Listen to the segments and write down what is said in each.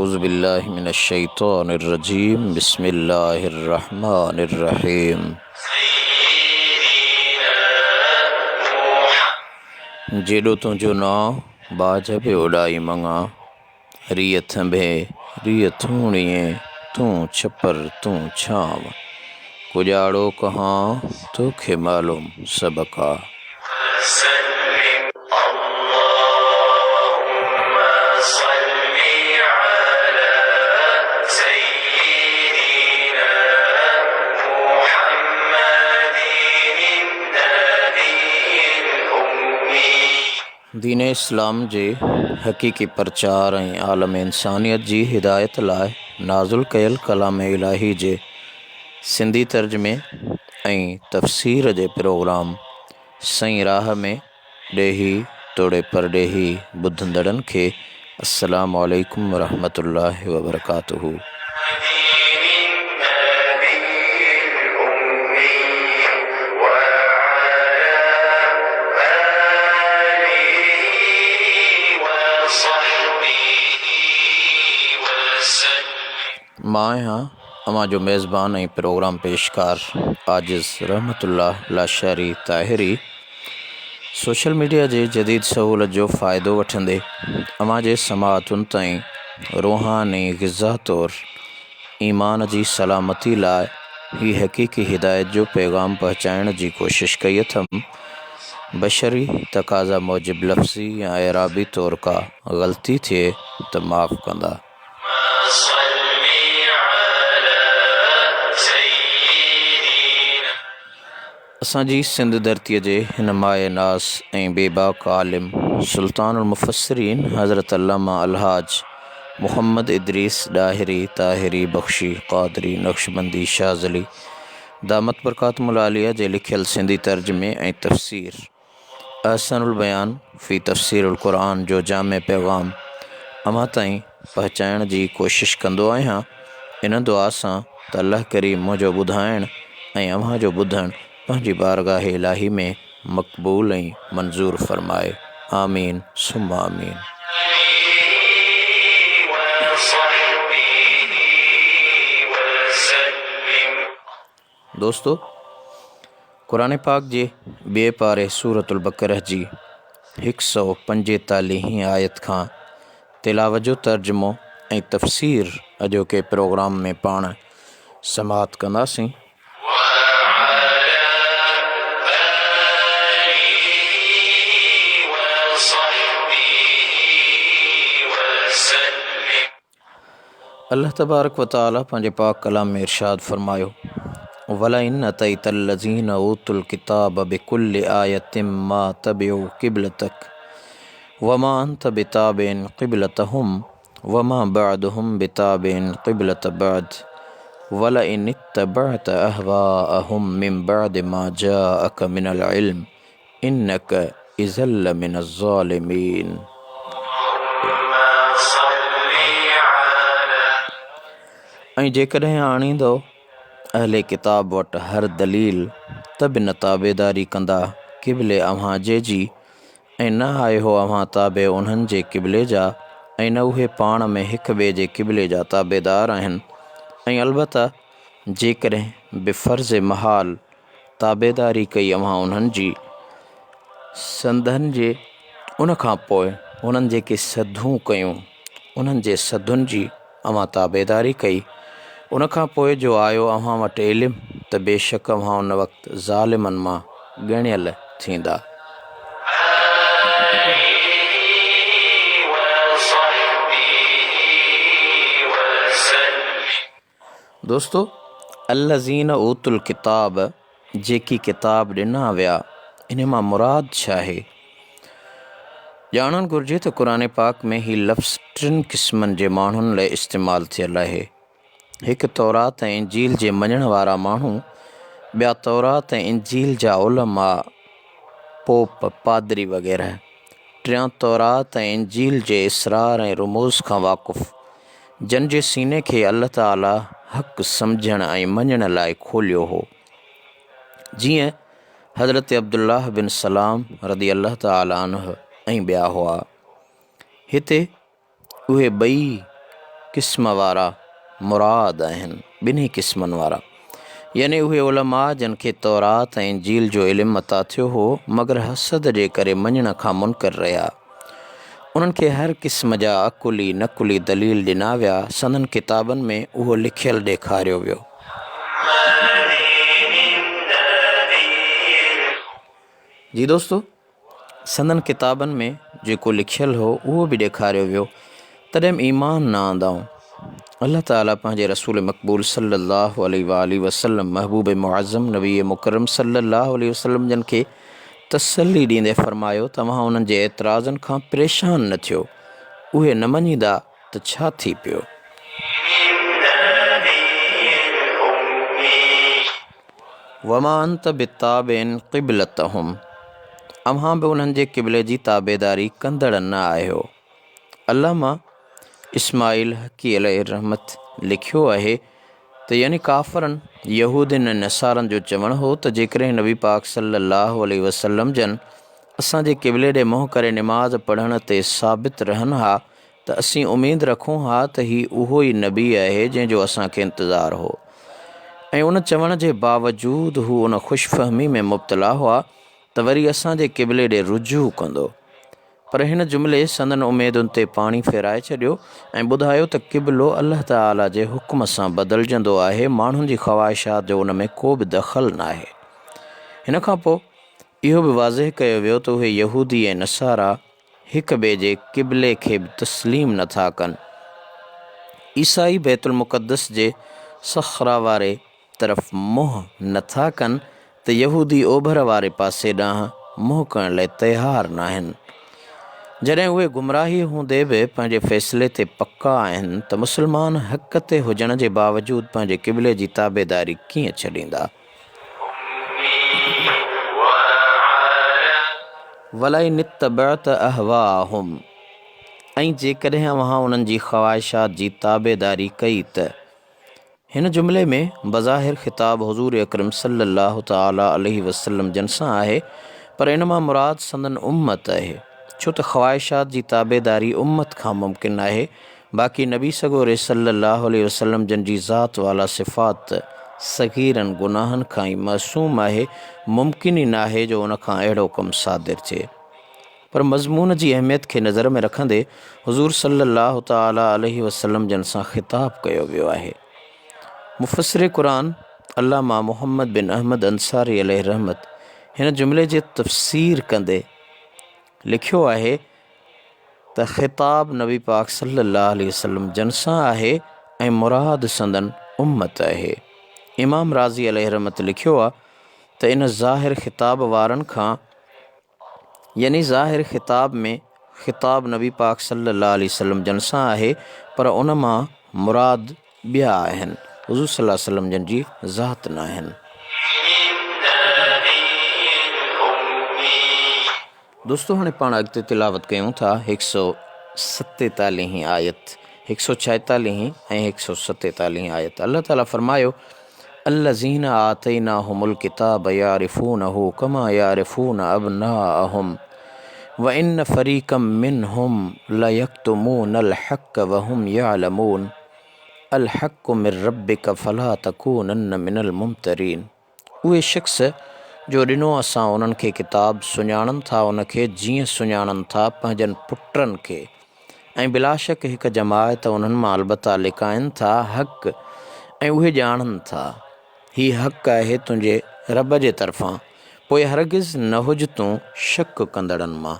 اعوذ بالله من الشيطان الرجيم بسم الله الرحمن الرحيم جيڏو تنهنجو نانء ٻاجهه به اڏائي مڱان ريء ٿنڀي ريء ٿوڻيين تون ڇپر تون ڇانو ڪڄاڙو ڪهان توکي معلوم سڀڪا. دين اسلام جي حقيقي پرچار ۽ عالم انسانيت جي هدايت لاء نازل ڪيل ڪلام الاهي جي سنڌي ترجمي ۽ تفسير جي پروگرام سئين راهه ۾ ڏيهي توڙي پرڏيهي ٻڌندڙن کي السلام عليڪم ورحمة الله وبرڪاته. مان آهيان اوهان جو ميزبان ۽ پروگرام پيشڪار عاجز رحمت الله لاشاري طاهري سوشل ميڊيا جي جديد سهولت جو فائدو وٺندي اوهان جي سماعتن تائين روحاني غذا طور ايمان جي سلامتي لاء هي حقيقي هدايت جو پيغام پهچائڻ جي ڪوشش ڪئي اٿم. بشري تقاضا موجب لفظي يا اعرابي طور ڪا غلطي ٿئي ته معاف ڪندا. اسان جي سنڌ ڌرتيء جي هن مايه ناز ۽ بي باڪ عالم سلطان المفسرين حضرت علامه الحاج محمد ادريس ڏاهري طاهري بخشي قادري نقشبندي شاذلي دامت برڪاتهم العاليه جي لکيل سنڌي ترجمي ۽ تفسير احسن البيان في تفسير القرآن جو جامع پيغام اوهان تائين پهچائڻ جي ڪوشش ڪندو آهيان ان دعا سان ته الله ڪريم منهنجو ٻڌائڻ ۽ اوهان جو ٻڌڻ پنهنجي بارگاهه الاهي ۾ مقبول ۽ منظور فرمائي آمين ثم آمين. دوستو! قرآن پاڪ جي ٻئي پاري سورة البقره جي هڪ سئو پنجيتاليهين آيت کان تلاوت جو ترجمو ۽ تفسير اڄوڪي پروگرام ۾ پاڻ سماعت ڪنداسين. الله تبارڪ و تعالي پنهنجي پاڪ ڪلام ۾ ارشاد فرمايو ولئن اتيت الذين اوتوا الڪتاب بكل آية ما تبعوا قبلتك وما انت بتابع قبلتهم وما بعدهم بتابع قبلة بعد ولئن اتبعت اهواءهم من بعد ما جاءك من العلم انک اذا لمن الظالمين. ۽ جيڪڏهن آڻيندؤ اهل ڪتاب وٽ هر دليل ته به نه تابعداري ڪندا قبلي اوهان جي جي ۽ نه آهيو اوهان تابع انهن جي قبلي جا ۽ نه اهي پاڻ ۾ هڪ ٻئي جي قبلي جا تابعدار آهن ۽ البته جيڪڏهن بفرض محال تابعداري ڪئي اوهان انهن جي، سندن جي، ان کان پوء انهن جيڪي سڌون ڪيون، انهن جي سڌن جي اوهان تابعداري ڪئي، ان کان پوء جو آيو اوهان وٽ علم ته بيشڪ اوهان ان وقت ظالمن مان ڳڻيل ٿيندا. دوستو! الذين اوتوا الڪتاب جيڪي ڪتاب ڏنا ويا انهي مان مراد ڇا آهي؟ ڄاڻڻ گهرجي ته قرآن پاڪ ۾ هي لفظ ٽن قسمن جي ماڻهن لاء استعمال ٿيل آهي. هڪ تورات ۽ انجيل جي مڃڻ وارا ماڻهو، ٻيا تورات ۽ انجيل جا علماء، پوپ، پادري وغيره، ٽيان تورات ۽ انجيل جي اسرار ۽ رموز کان واقف، جن جي سيني کي الله تعاليٰ حق سمجهڻ ۽ مڃڻ لاء کوليو هو. جيئن حضرت عبدالله بن سلام رضي الله تعاليٰ عنه ۽ ٻيا هئا. هتي اهي ٻئي قسم وارا مراد آهن، ٻنهي قسمن وارا. يعني اهي علماء جن کي تورات ۽ انجيل جو علم عطا ٿيو هو، مگر حسد جي ڪري مڃڻ کان منڪر رهيا. انهن کي هر قسم جا عقلي نقلي دليل ڏنا ويا، سندن ڪتابن ۾ اهو لکيل ڏيکاريو ويو. جي دوستو! سندن ڪتابن ۾ جيڪو لکيل هو اهو به ڏيکاريو ويو، تڏهن به ايمان نه آندائون. الله تعاليٰ پنهنجي رسول مقبول صلّي اللّٰه عليه واٰله وسلّم محبوب معظّم نبي مڪرم صلّي اللّٰه عليه وسلّم جن کي تسلي ڏيندي فرمايو، توهان انهن جي اعتراضن کان پريشان نه ٿيو، اهي نه مڃيندا ته ڇا ٿي پيو؟ وما انت بتابع قبلتهم اوهان به انهن جي قبلي جي تابعداري ڪندڙ نه آهيو. علامه اسماعيل حقي عليه الرحمت لکيو آهي ته يعني ڪافرن، يهودين ۽ نصارن جو چوڻ هو ته جيڪڏهن نبي پاڪ صلي الله عليه وسلم جن اسان جي قبلي ڏي منهن ڪري نماز پڙهڻ تي ثابت رهن ها ته اسين اميد رکون ها ته هي اهو ئي نبي آهي جنهن جو اسان کي انتظار هو ۽ ان چوڻ جي باوجود هو ان خوش فهمي ۾ مبتلا هئا ته وري اسان جي قبلي ڏي رجوع ڪندو پر هن جملي سندن اميدن تي پاڻي ڦيرائي ڇڏيو ۽ ٻڌايو ته قبلو الله تعالي جي حڪم سان بدلجندو آهي ماڻهن جي خواهشات جو ان ۾ ڪو به دخل ناهي هن کان پوء اهو به واضح ڪيو ويو ته اهي يهودي ۽ نصارا هڪ ٻئي جي قبلي کي به تسليم نه ٿا ڪن. عيسائي بيت المقدس جي صخره واري طرف منهن نه ٿا ڪن ته يهودي اوڀر واري پاسي ڏانهن منهن ڪرڻ لاء تيار ناهن. جڏهن اهي گمراهي هوندي به پنهنجي فيصلي تي پڪا آهن ته مسلمان حق تي هجڻ جي باوجود پنهنجي قبلي جي تابعداري ڪيئن ڇڏيندا؟ ولئن اتبعت اهواءهم ۽ جيڪڏهن اوهان انهن جي خواهشات جي تابعداري ڪئي ته. هن جملي ۾ بظاهر خطاب حضور اڪرم صلّي الله تعالٰي عليه وسلّم جن سان آهي پر ان مان مراد سندن امّت آهي ڇو ته خواهشات جي تابعداري امّت کان ممڪن آهي باقي نبي سڳوري صلّي اللّٰه عليه وسلّم جن جي ذات والا صفات صغيرن گناهن کان ئي معصوم آهي، ممڪن ئي ناهي جو ان کان اهڙو ڪم صادر ٿئي. پر مضمون جي اهميت کي نظر ۾ رکندي حضور صلّي اللّٰه تعالٰي عليه وسلّم جن سان خطاب ڪيو ويو آهي. مفسر قرآن علامه محمد بن احمد انصاري عليه الرحمت هن جملي جي تفسير ڪندي لکيو آهي ته خطاب نبي پاڪ صلي الله عليه وسلم جن سان آهي ۽ مراد سندن امت آهي. امام رازي عليه الرحمت لکيو آ ته ان ظاهر خطاب وارن کان يعني ظاهر خطاب ۾ خطاب نبي پاڪ صلي الله عليه وسلم جن سان آهي پر ان مان مراد ٻيا آهن، حضور صلي الله عليه وسلم جن جي ذات ناهن. دوستو هاڻي پاڻ اڳتي تلاوت ڪيون ٿا هڪ سئو ستيتاليهين آيت، هڪ سئو ڇائيتاليهين ۽ هڪ سئو ستيتاليهين آيت الله تعالي فرمايو، الذين آتيناهم الڪتاب يعرفونه ڪما يعرفون ابناءهم وان فريقا منهم ليڪتمون الحق وهم يعلمون الحق من ربک فلا تڪونن من الممترين اهي شخص جو ڏنو اسان انهن کي ڪتاب سڃاڻن ٿا ان کي جيئن سڃاڻن ٿا پنهنجن پٽن کي ۽ بلاشڪ هڪ جماعت انهن مان البته لڪائن ٿا حق ۽ اهي ڄاڻن ٿا هي حق آهي تنهنجي رب جي طرفان پوء هرگز نه هج تون شڪ ڪندڙن مان.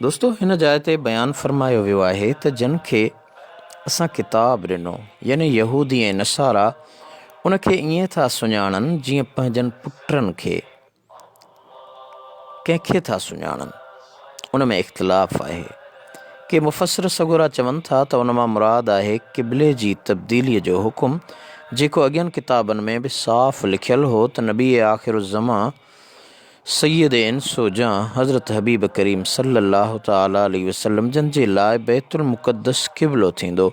دوستو هن جاء تي بيان فرمايو ويو آهي ته جن کي اسان ڪتاب ڏنو يعني يهودي ۽ نصارا ان کي ائين ٿا سڃاڻن جيئن پنهنجن پٽن کي ڪنهن کي ٿا سڃاڻن ان ۾ اختلاف آهي ڪي مفسر سڳورا چون ٿا ته ان مان مراد آهي قبلي جي تبديلي جو حڪم جيڪو اڳين ڪتابن ۾ به صاف لکيل هو ته نبي آخر الزمان سيد انس و جان حضرت حبيب ڪريم صلّي الله تعالٰي عليه وسلّم جن جي لاء بيت المقدس قبلو ٿيندو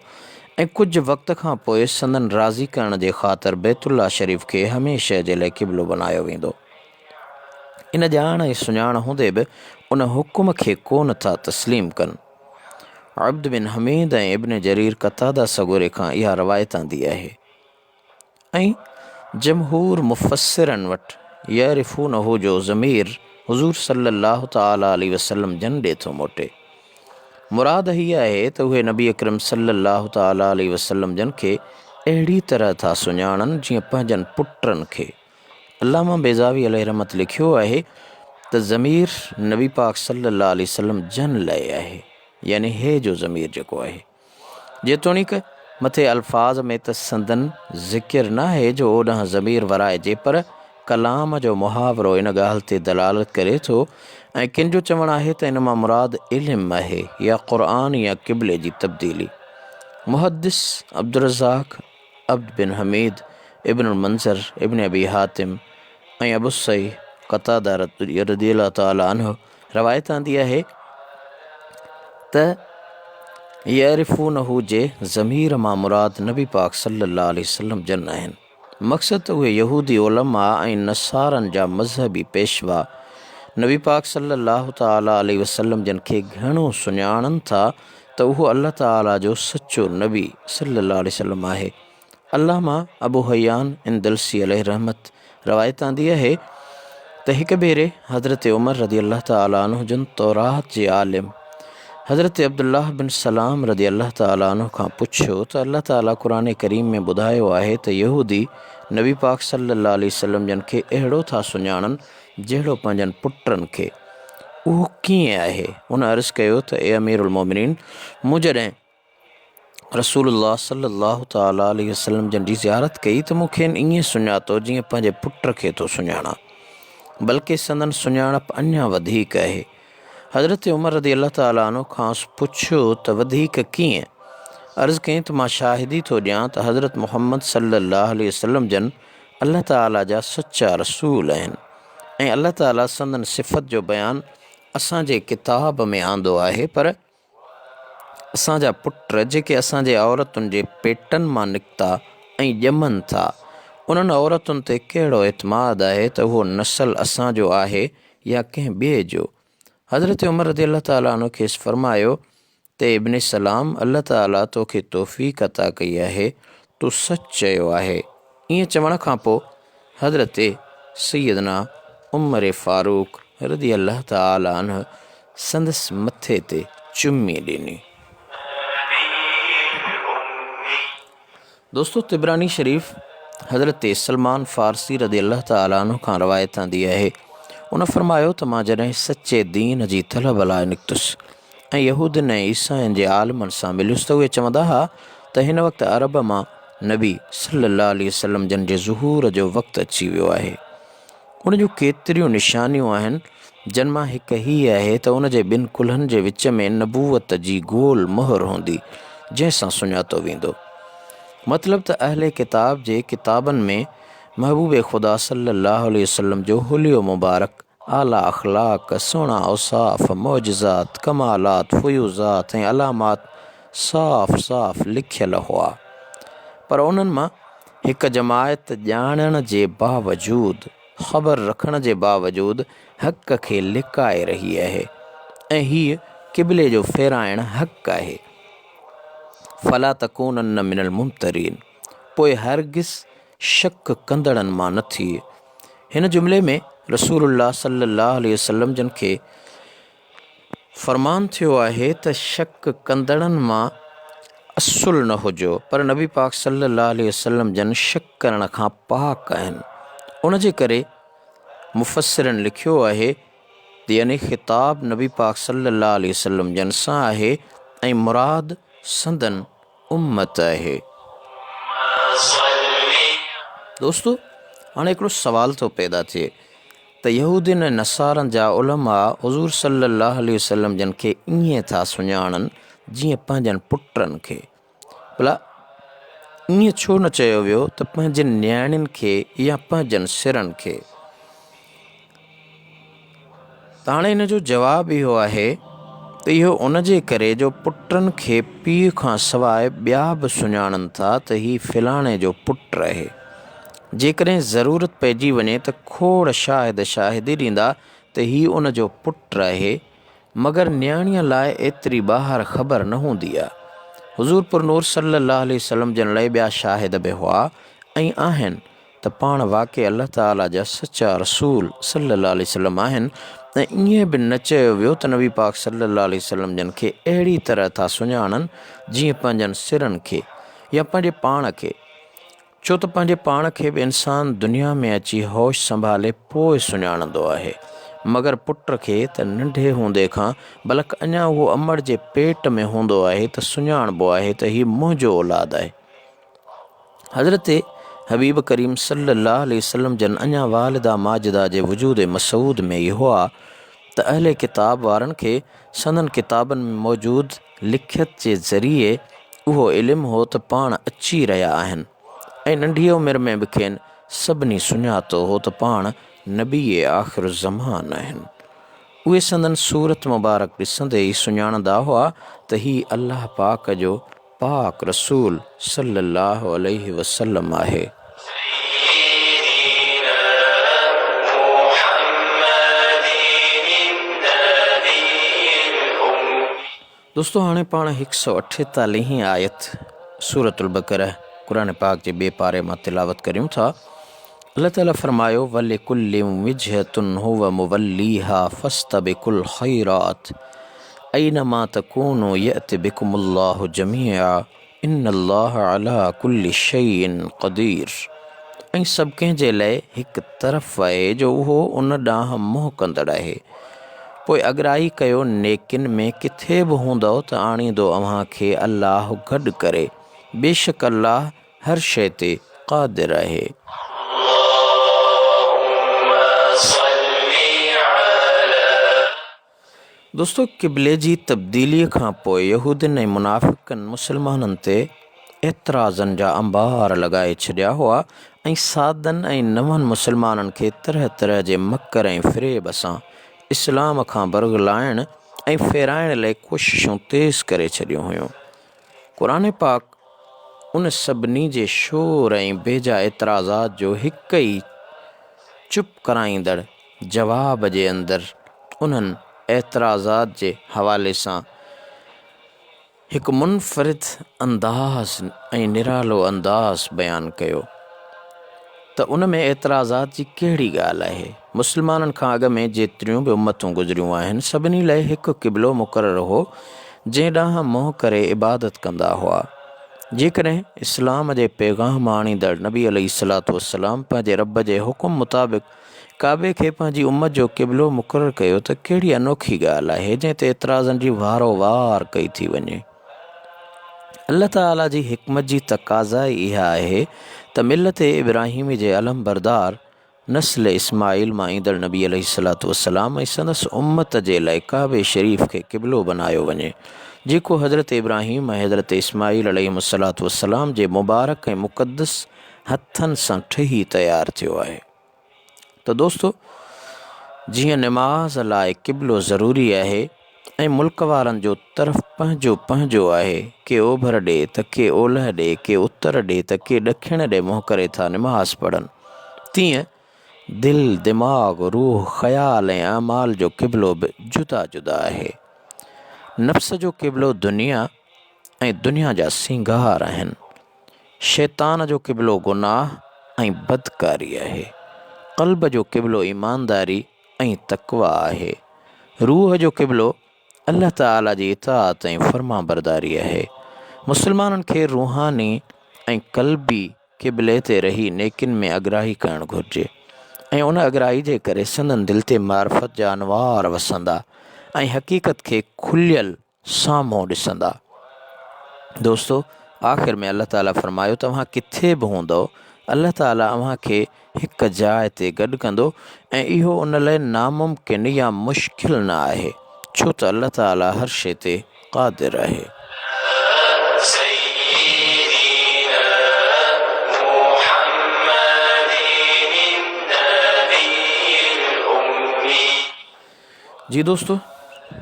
۽ ڪجهه وقت کان پوء سندن راضي ڪرڻ جي خاطر بيت الله شريف کي هميشه جي لاء قبلو بنايو ويندو. ان ڄاڻ ۽ سڃاڻ هوندي به ان حڪم کي ڪونه ٿا تسليم ڪن. عبد بن حميد ۽ ابن جرير قتاده سڳوري کان اها روايت آندي آهي ۽ جمهور مفسرن وٽ يعرفونه جو ضمير حضور صلّي الله تعالٰي عليه وسلّم جن ڏي ٿو موٽي. مراد هيء آهي ته اهي نبي اڪرم صلّي الله تعالٰي عليه وسلّم جن کي اهڙي طرح ٿا سڃاڻن جيئن پنهنجن پٽن کي. علامه بيضاوي عليه رحمت لکيو آهي ته ضمير نبي پاڪ صلّي الله عليه وسلّم جن لاء آهي يعني هي جو ضمير جيڪو آهي. جيتوڻيڪ مٿي الفاظ ۾ ته سندن ذڪر ناهي جو اوڏانهن ضمير ورائجي پر ڪلام جو محاورو ان ڳالهه تي دلالت ڪري ٿو ۽ ڪن جو چوڻ آهي ته ان مان مراد علم آهي يا قرآن يا قبلي جي تبديلي. محدث عبدالرزاق، عبد بن حميد، ابن المنذر، ابن ابي حاتم ۽ ابو الصحيح قتاده رضي الله تعالٰي عنه روايت آندي آهي ته يعرفونه جي ضمير مان مراد نبي پاڪ صلي الله عليه وسلم جن آهن. مقصد ته اهي يهودي علماء ۽ نصارن جا مذهبي پيشوا نبي پاڪ صلي الله تعالٰي عليه وسلم جن کي گهڻو سڃاڻن ٿا ته اهو الله تعالٰي جو سچو نبي صلي الله عليه وسلم آهي. علامه ابو حيان اندلسي عليه الرحمت روايت آندي آهي ته هڪ ڀيري حضرت عمر رضي الله تعالٰي عنه جن تورات جي عالم حضرت عبدالله بن سلام رضي الله تعالٰي عنه کان پڇيو ته الله تعالٰي قرآن ڪريم ۾ ٻڌايو آهي ته يهودي نبي پاڪ صلي الله عليه وسلم جن کي اهڙو ٿا سڃاڻن جهڙو پنهنجن پٽن کي اهو ڪيئن آهي؟ ان عرض ڪيو ته اي امير المومنين مون جڏهن رسول الله صلي الله تعالٰي عليه وسلم جن جي زيارت ڪئي ته مون کين ائين سڃاتو جيئن پنهنجي پٽ کي ٿو سڃاڻان بلڪه سندن سڃاڻپ اڃا وڌيڪ آهي. حضرت عمر رضي الله تعالٰي عنه کانئس پڇيو ته وڌيڪ ڪيئن؟ عرض ڪيائين ته مان شاهدي ٿو ڏيان ته حضرت محمد صلي الله عليه وسلم جن الله تعالٰي جا سچا رسول آهن ۽ الله تعالٰي سندن صفت جو بيان اسان جي ڪتاب ۾ آندو آهي پر اسان جا پٽ جيڪي اسان جي عورتن جي پيٽن مان نڪتا ۽ ڄمن ٿا، انهن عورتن تي ڪهڙو اعتماد آهي ته اهو نسل اسان جو آهي يا ڪنهن ٻئي جو؟ حضرت عمر رضي الله تعالٰي عنه کيس فرمايو ته اي ابن سلام! الله تعالٰي توکي توفيق عطا ڪئي آهي، تو سچ چيو آهي. ائين چوڻ کان پوء حضرت سيدنا عمر فاروق رضي الله تعالٰي عنه سندس مٿي تي چمي ڏني. دوستو طبراني شريف حضرت سلمان فارسي رضي الله تعالٰي عنه کان روايت آندي آهي ان فرمايو ته مان جڏهن سچي دين جي طلب لاء نڪتس ۽ يهودين ۽ عيسائين جي عالمن سان مليس ته اهي چوندا ها ته هن وقت عرب مان نبي صلي الله عليه وسلم جن جي ظهور جو وقت اچي ويو آهي. ان جون ڪيتريون نشانيون آهن جن مان هڪ هيء آهي ته ان جي ٻن ڪلهن جي وچ ۾ نبوت جي گول مهر هوندي جنهن سان سڃاتو ويندو. مطلب ته اهل ڪتاب جي ڪتابن ۾ محبوب خدا صلي الله عليه وسلم جو حليو مبارڪ اعليٰ اخلاق، سهڻا اوصاف، معجزات، ڪمالات، فيوضات ۽ علامات صاف صاف لکيل هئا. پر انهن مان هڪ جماعت ڄاڻڻ جي باوجود، خبر رکڻ جي باوجود حق کي لڪائي رهي آهي ۽ هيء قبلي جو ڦيرائڻ حق آهي. فلا تڪونن من الممترين پوء هرگز شڪ ڪندڙن مان نه ٿيء. هن جملي ۾ رسول الله صلي الله عليه وسلم جن کي فرمان ٿيو آهي ته شڪ ڪندڙن مان اصل نه هجو پر نبي پاڪ صلي الله عليه وسلم جن شڪ ڪرڻ کان پاڪ آهن ان جي ڪري مفسرن لکيو آهي ته يعني خطاب نبي پاڪ صلي الله عليه وسلم جن سان آهي ۽ مراد سندن امت آهي. دوستو هاڻي هڪڙو سوال ٿو پيدا ٿئي ته يهودين ۽ نصارن جا علماء حضور صلي الله عليه وسلم جن کي ائين ٿا سڃاڻن جيئن پنهنجن پٽن کي ڀلا ائين ڇو نه چيو ويو ته پنهنجن نياڻين کي يا پنهنجن سرن کي؟ ته هاڻي ان جو جواب اهو آهي ته اهو ان جي ڪري جو پٽن کي پيء کان سواء ٻيا به سڃاڻن ٿا ته هي فلاڻي جو پٽ آهي. جيڪڏهن ضرورت پئجي وڃي ته کوڙ شاهد شاهدي ڏيندا ته هي ان جو پٽ آهي، مگر نياڻيء لاء ايتري ٻاهر خبر نه هوندي آ. حضور پرنور صلّي اللّٰه عليه وسلّم جن لئه ٻيا شاهد به هئا ۽ آهن ته پاڻ واقعي الله تعاليٰ جا سچا رسول صلّي اللّٰه عليه وسلّم آهن ۽ ائين به نه چيو ويو ته نبي پاڪ صلّي اللّٰه عليه وسلّم جن کي اهڙي طرح ٿا سڃاڻن جيئن پنهنجن سرن کي يا پنهنجي پاڻ کي. ڇو ته پنهنجي پاڻ کي به انسان دنيا ۾ اچي هوش سنڀالي پوء سڃاڻندو آهي، مگر پٽ کي ته ننڍي هوندي کان بلڪ اڃا اهو امڙ جي پيٽ ۾ هوندو آهي ته سڃاڻبو آهي ته هي منهنجو اولاد آهي. حضرت حبيب ڪريم صلي الله عليه وسلم جن اڃا والده ماجده جي وجود مسعود ۾ ئي هئا ته اهل ڪتاب وارن کي سندن ڪتابن ۾ موجود لکيت جي ذريعي اهو علم هو ته پاڻ اچي رهيا آهن ۽ ننڍيء عمر ۾ به کين سڀني سڃاتو هو ته پاڻ نبي آخر الزمان آهن. اهي سندن صورت مبارڪ ڏسندي ئي سڃاڻندا هئا ته هي الله پاڪ جو پاڪ رسول صلّي اللّٰه عليه وسلّم آهي. سيدنا محمد النبي الأمي. دوستو هاڻي پاڻ هڪ سئو اٺيتاليهين آيت سورة البقره قرآن پاڪ جي ٻئي پاري مان تلاوت ڪريون ٿا. الله تعالي فرمايو ولڪل وجهة هو موليها فاستبقوا الخيرات اينما تڪونوا يأت بڪم الله جميعا ان الله علي ڪل شيء قدير ۽ سڀ ڪنهن جي لئه هڪ طرف آهي جو اهو ان ڏانهن منهن ڪندڙ آهي پوء اڳرائي ڪيو نيڪين ۾ ڪٿي به هوندؤ ته آڻيندو اوهان کي الله گڏ ڪري بيشڪ الله هر شيء تي قادر آهي. اللهم صل علي. دوستو قبلي جي تبديليء کان پوء يهودين ۽ منافقن مسلمانن تي اعتراضن جا انبار لڳائي ڇڏيا هئا ۽ سادن ۽ نون مسلمانن کي طرح طرح جي مڪر ۽ فريب سان اسلام کان برغلائڻ ۽ ڦيرائڻ لئه ڪوششون تيز ڪري ڇڏيون هيون. قرآن پاڪ ان سڀني جي شور ۽ بيجا اعتراضات جو هڪ ئي چپ ڪرائيندڙ جواب جي اندر انهن اعتراضات جي حوالي سان هڪ منفرد انداز ۽ نرالو انداز بيان ڪيو ته ان ۾ اعتراضات جي ڪهڙي ڳالهه آهي؟ مسلمانن کان اڳ ۾ جيتريون به امتون گذريون آهن، سڀني لئه هڪ قبلو مقرر هو، جنهن ڏانهن منهن ڪري عبادت ڪندا هئا. جيڪڏهن اسلام جي پيغام آڻيندڙ نبي عليه الصلوة والسلام پنهنجي رب جي حڪم مطابق ڪعبي کي پنهنجي امت جو قبلو مقرر ڪيو ته ڪهڙي انوکي ڳالهه آهي، جنهن تي اعتراضن جي وارو وار ڪئي ٿي وڃي. الله تعاليٰ جي حڪمت جي تقاضا ئي اها آهي ته ملت ابراهيمي جي علمبردار نسل اسماعيل مان ايندڙ نبي عليه الصلوة والسلام ۽ سندس امت جي لاء ڪعبي شريف کي قبلو بنايو وڃي، جيڪو حضرت ابراهيم ۽ حضرت اسماعيل عليهم الصلوة والسلام جي مبارڪ ۽ مقدس هٿن سان ٺهي تيار ٿيو آهي. ته دوستو! جيئن نماز لاء قبلو ضروري آهي ۽ ملڪ وارن جو طرف پنهنجو پنهنجو آهي، ڪي اوڀر ڏي ته ڪي اولهه ڏي، ڪي اتر ڏي ته ڪي ڏکڻ ڏي منهن ڪري ٿا نماز پڙهن، تيئن دل، دماغ، روح، خيال ۽ اعمال جو قبلو به جدا جدا آهي. نفس جو قبلو دنيا ۽ دنيا جا سينگار آهن. شيطان جو قبلو گناهه ۽ بدڪاري آهي. قلب جو قبلو ايمانداري ۽ تقويٰ آهي. روح جو قبلو الله تعاليٰ جي اطاعت ۽ فرمانبرداري آهي. مسلمانن کي روحاني ۽ قلبي قبلي تي رهي نيڪين ۾ اڳرائي ڪرڻ گهرجي ۽ ان اڳرائي جي ڪري سندن دل تي معرفت جا انوار وسندا ۽ حقيقت کي کليل سامهون ڏسندا. دوستو! آخر ۾ الله تعاليٰ فرمايو ته اوهان ڪٿي به هوندؤ الله تعاليٰ اوهان کي هڪ جاء تي گڏ ڪندو ۽ اهو ان لاء ناممڪن يا مشڪل نه آهي ڇو ته الله تعاليٰ هر شيء تي قادر آهي. سيدنا محمد النبي الأمي. جي دوستو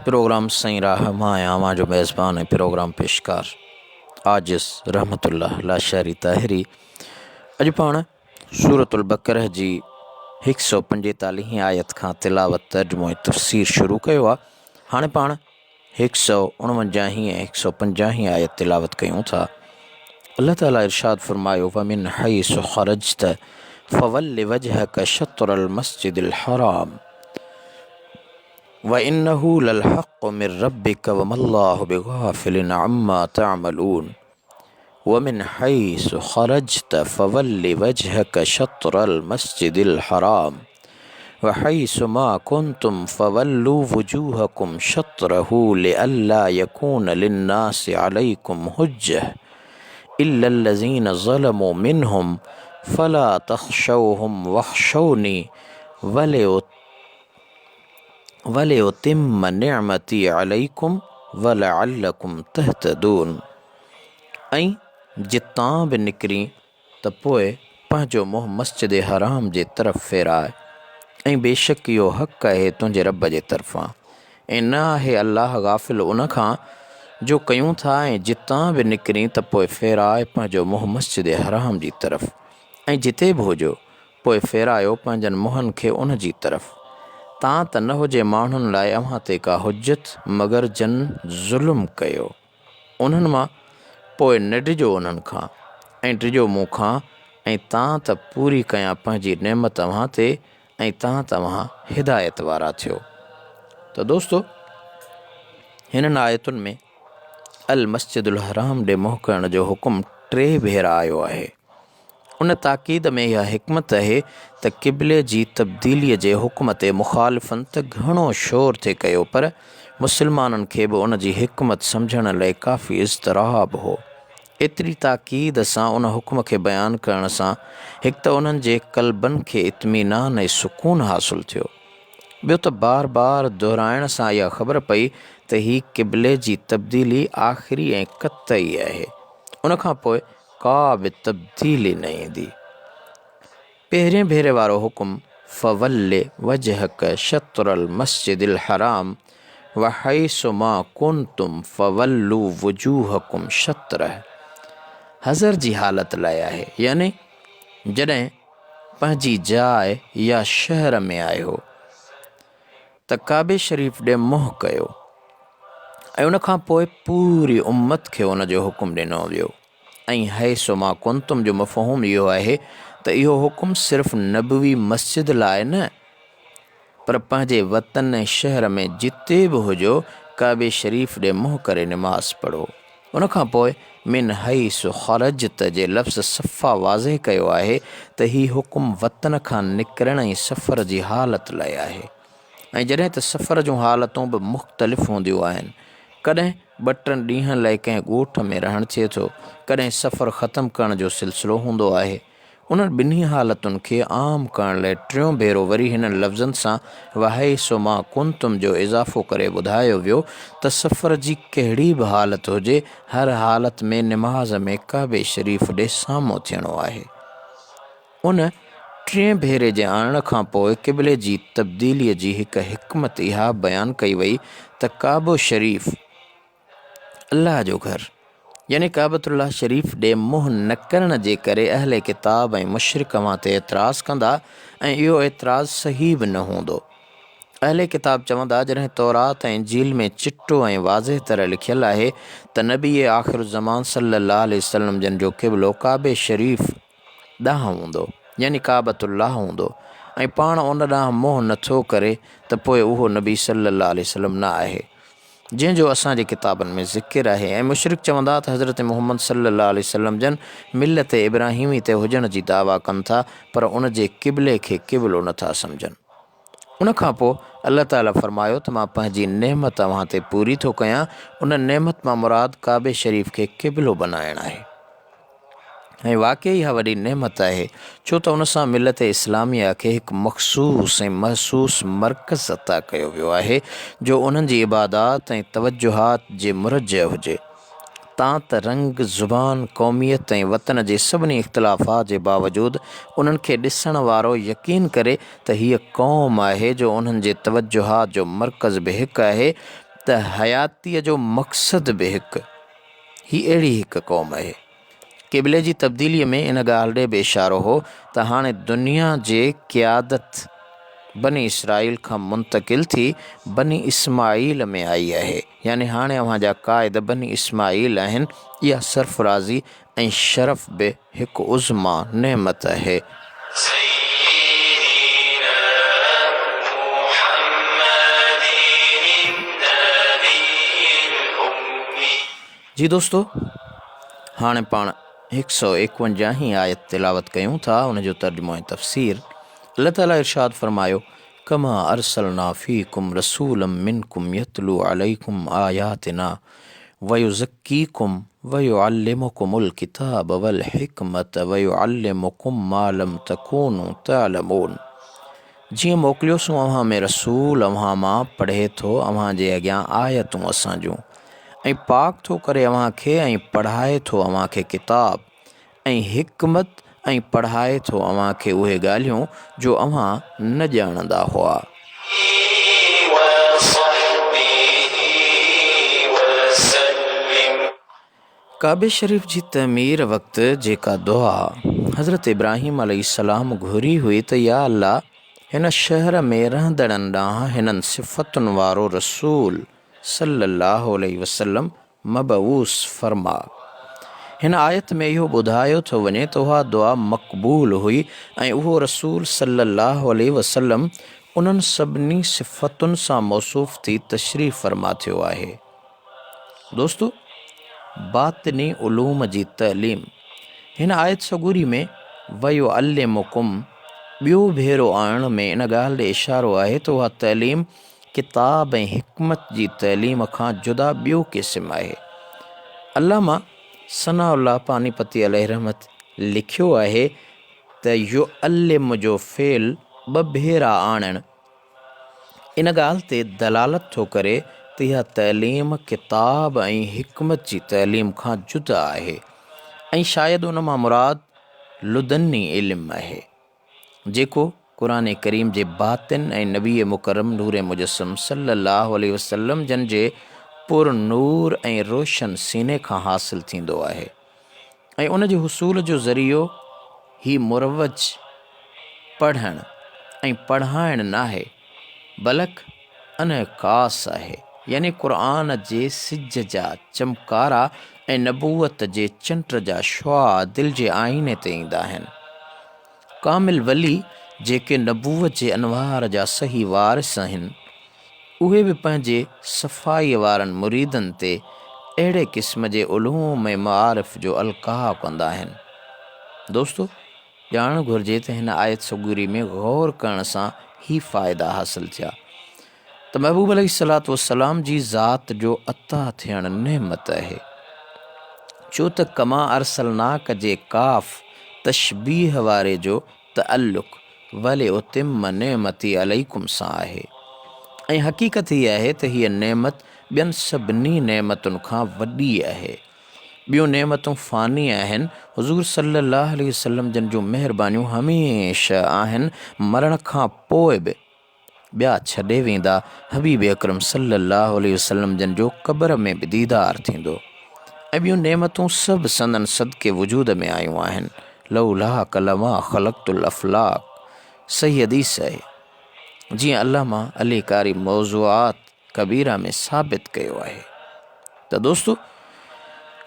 پروگرام سائين راهه مان آهيان اوهان جو ميزبان ۽ پروگرام پيشڪار عاجز رحمت الله لاشاري طاهري اڄ پاڻ سورة البقره جي هڪ سئو پنجيتاليهين آيت کان تلاوت، ترجمو ۽ تفسير شروع ڪيو آ. هاڻي پاڻ هڪ سئو اڻونجاهين ۽ هڪ سئو پنجاهين آيت تلاوت ڪيون ٿا. الله تعالي ارشاد فرمايو، ومن حيث خرجت فول وجهک شطر المسجد الحرام وانه للحق من ربک وما الله بغافل عما تعملون. ومن حيث خرجت فول وجهك شطر المسجد الحرام وحيث ما كنتم فولوا وجوهكم شطره لئلا يكون للناس عليكم حجة إلا الذين ظلموا منهم فلا تخشوهم واخشوني ولأتم نعمتي عليكم ولعلكم تهتدون ۽ جتان به نڪرين ته پوء پنهنجو منهن مسجد حرام جي طرف ڦيراء ۽ بيشڪ اهو حق آهي تنهنجي رب جي طرفان ۽ نه آهي الله غافل ان کان جو ڪيون ٿا ۽ جتان به نڪرين ته پوء ڦيراء پنهنجو منهن مسجد حرام جي طرف ۽ جتي به هجو پوء ڦيرايو پنهنجن منهن کي ان جي طرف، تان ته نه هجي ماڻهن لاء اوهان تي ڪا حجت مگر جن ظلم ڪيو انهن مان، پوء نه ڊڄو انهن کان ۽ ڊڄو مون کان ۽ تان ته پوري ڪيان پنهنجي نعمت اوهان تي ۽ تان ته اوهان هدايت وارا ٿيو. ته دوستو! هنن آيتن ۾ المسجد الحرام ڏي منهن ڪرڻ جو حڪم ٽي ڀيرا آيو آهي. ان تاڪيد ۾ اها حڪمت اهي ته قبلي جي تبديليء جي حڪم تي مخالفن ته گهڻو شور ٿي ڪيو پر مسلمانن کي به ان جي حڪمت سمجهڻ لئه ڪافي اضطراب هو. ايتري تاڪيد سان ان حڪم کي بيان ڪرڻ سان هڪ ته انهن جي قلبن کي اطمينان ۽ سڪون حاصل ٿيو. ٻيو ته بار بار دهرائڻ سان اها خبر پئي ته هي قبلي جي تبديلي آخري ۽ قطعي اهي. ان کان پوء ڪا به تبديلي نه ايندي. پهرين ڀيري وارو حڪم فول وجهک شطر المسجد الحرام وحيث ما ڪنتم فولوا وجوهکم شطره حضر جي حالت لاء آهي يعني جڏهن پنهنجي جاء يا شهر ۾ آهيو ته ڪعبي شريف ڏي منهن ڪيو ۽ ان کان پوء پوري امت کي ان جو حڪم ڏنو ويو ۽ حيث ما ڪنتم جو مفهوم اهو آهي ته اهو حڪم صرف نبوي مسجد لاء نه پر پنهنجي وطن ۽ شهر ۾ جتي به هجو ڪعبي شريف ڏي منهن ڪري نماز پڙهو. ان کان پوء من حيث خرجت جي لفظ صفا واضح ڪيو آهي ته هي حڪم وطن کان نڪرڻ ۽ سفر جي حالت لاء آهي ۽ جڏهن ته سفر جون حالتون به مختلف هونديون آهن ڪڏهن ٻه ٽن ڏينهن لاء ڪنهن ڳوٺ ۾ رهڻ ٿئي ٿو ڪڏهن سفر ختم ڪرڻ جو سلسلو هوندو آهي انهن ٻنهي حالتن کي عام ڪرڻ لاء ٽيون ڀيرو وري هنن لفظن سان وحيث ما ڪنتم جو اضافو ڪري ٻڌايو ويو ته سفر جي ڪهڙي به حالت هجي هر حالت ۾ نماز ۾ ڪعبي شريف ڏي سامهون ٿيڻو آهي. ان ٽئين ڀيري جي آڻڻ کان پوء قبلي جي تبديليء جي هڪ حڪمت اها بيان ڪئي وئي ته ڪعبو شريف، الله جو گهر يعني ڪعبة الله شريف ڏي منهن نه ڪرڻ جي ڪري اهل ڪتاب ۽ مشرڪ اوهان تي اعتراض ڪندا ۽ اهو اعتراض صحيح به نه هوندو. اهل ڪتاب چوندا جڏهن تورات ۽ انجيل ۾ چٽو ۽ واضح طرح لکيل آهي ته نبي آخر الزمان صلي الله عليه وسلم جن جو قبلو ڪعبي شريف ڏانهن هوندو يعني ڪعبة الله هوندو ۽ پاڻ ان ڏانهن منهن نه ٿو ڪري ته پوء اهو نبي صلي الله عليه وسلم نه آهي. جنهن جو اسان جي ڪتابن ۾ ذڪر آهي ۽ مشرڪ چوندا ته حضرت محمد صلي الله عليه وسلم جن ملت ابراهيمي تي هجڻ جي دعويٰ ڪن ٿا پر ان جي قبلي کي قبلو نه ٿا سمجهن. ان کان پوء الله تعاليٰ فرمايو ته مان پنهنجي نعمت اوهان تي پوري ٿو ڪيان ان نعمت مان مراد ڪعبي شريف کي قبلو بنائڻ آهي. ۽ واقعي اها وڏي نعمت آهي، ڇو ته ان سان ملت اسلاميه کي هڪ مخصوص ۽ محسوس مرڪز عطا ڪيو ويو آهي، جو انهن جي عبادات ۽ توجهات جي مرجع هجي. تان ته رنگ، زبان، قوميت ۽ وطن جي سڀني اختلافات جي باوجود انهن کي ڏسڻ وارو يقين ڪري ته هيء قوم آهي جو انهن جي توجهات جو مرڪز به هڪ آهي ته حياتيء جو مقصد به هڪ. هي اهڙي هڪ قوم اهي. قبلي جي تبديليء ۾ ان ڳالهه ڏي به اشارو هو ته هاڻي دنيا جي قيادت بني اسرائيل کان منتقل ٿي بني اسماعيل ۾ آئي آهي، يعني هاڻي اوهان جا قائد بني اسماعيل آهن، اها سرفرازي ۽ شرف به هڪ عظميٰ نعمت آهي. سيدنا محمد النبي الأمي. جي دوستو هاڻي پاڻ هڪ سئو ايڪونجاهين آيت تلاوت ڪيون ٿا ان جو ترجمو ۽ تفسير الله تعالي ارشاد فرمايو ڪما ارسلنا فيڪم رسولا منڪم يتلو عليڪم آياتنا ويزڪيڪم ويعلمڪم الڪتاب والحڪمة ويعلمڪم ما لم تڪونوا تعلمون جيئن موڪليوسون اوهان ۾ رسول اوهان مان پڙهي ٿو اوهان جي اڳيان آيتون اسان جون ۽ پاڪ ٿو ڪري اوهان کي ۽ پڙهائي ٿو اوهان کي ڪتاب ۽ حڪمت ۽ پڙهائي ٿو اوهان کي اهي ڳالهيون جو اوهان نه ڄاڻندا هئا. ڪعبي شريف جي تعمير وقت جيڪا دعا حضرت ابراهيم عليه السلام گهري هئي ته يا الله هن شهر ۾ رهندڙن ڏانهن هنن صفتن وارو رسول صلّي الله عليه وسلّم مبعوث فرما. هن آيت ۾ اهو ٻڌايو ٿو وڃي ته اها دعا مقبول هئي ۽ اهو رسول صلّي الله عليه وسلّم انهن سڀني صفتن سان موصوف ٿي تشريف فرما ٿيو آهي. دوستو! باطني علوم جي تعليم هن آيت سڳوري ۾ ويعلمڪم ٻيو ڀيرو آڻڻ ۾ ان ڳالهه ڏي اشارو آهي ته اها تعليم ڪتاب ۽ حڪمت جي تعليم کان جدا ٻيو قسم آهي. علامه ثناء الله پانيپتي عليه رحمت لکيو آهي ته يعلم جو فعل ٻه ڀيرا آڻڻ ان ڳالهه تي دلالت ٿو ڪري ته اها تعليم ڪتاب ۽ حڪمت جي تعليم کان جدا آهي ۽ شايد ان مان مراد لدني علم آهي، جيڪو قرآن ڪريم جي باطن ۽ نبي مڪرم نور مجسم صلي الله عليه وسلم جن جي پر نور ۽ روشن سيني کان حاصل ٿيندو آهي. ۽ ان جي حصول جو ذريعو هي مروج پڙهڻ ۽ پڙهائڻ ناهي بلڪ انعڪاس آهي يعني قرآن جي سج جا چمڪارا ۽ نبوت جي چنڊ جا شعاع دل جي آئيني تي ايندا آهن. ڪامل ولي جيڪي نبوت جي انوار جا صحيح وارث آهن، اهي به پنهنجي صفائيء وارن مريدن تي اهڙي قسم جي علوم ۽ معارف جو القاء ڪندا آهن. دوستو! ڄاڻڻ گهرجي ته هن آيت سڳوري ۾ غور ڪرڻ سان هي فائدا حاصل ٿيا ته محبوب عليه الصلوة والسلام جي ذات جو عطا ٿيڻ نعمت آهي، ڇو ته ڪما ارسلناڪ جي ڪاف تشبيهه واري جو تعلق ولاتم نعمتي عليڪم سان آهي ۽ حقيقت هيء آهي ته هيء نعمت ٻين سڀني نعمتن کان وڏي آهي. ٻيون نعمتون فاني آهن، حضور صلي الله عليه وسلم جن جون مهربانيون هميشه آهن، مرڻ کان پوء به. ٻيا ڇڏي ويندا، حبيب اڪرم صلّي اللّٰه عليه وسلّم جن جو قبر ۾ به ديدار ٿيندو ۽ ٻيون نعمتون سڀ سندن صدقي وجود ۾ آيون آهن، لولاک لما خلقت الافلاک صحيح حديث آهي، جيئن علامه علي قاري موضوعات ڪبيره ۾ ثابت ڪيو آهي ته دوستو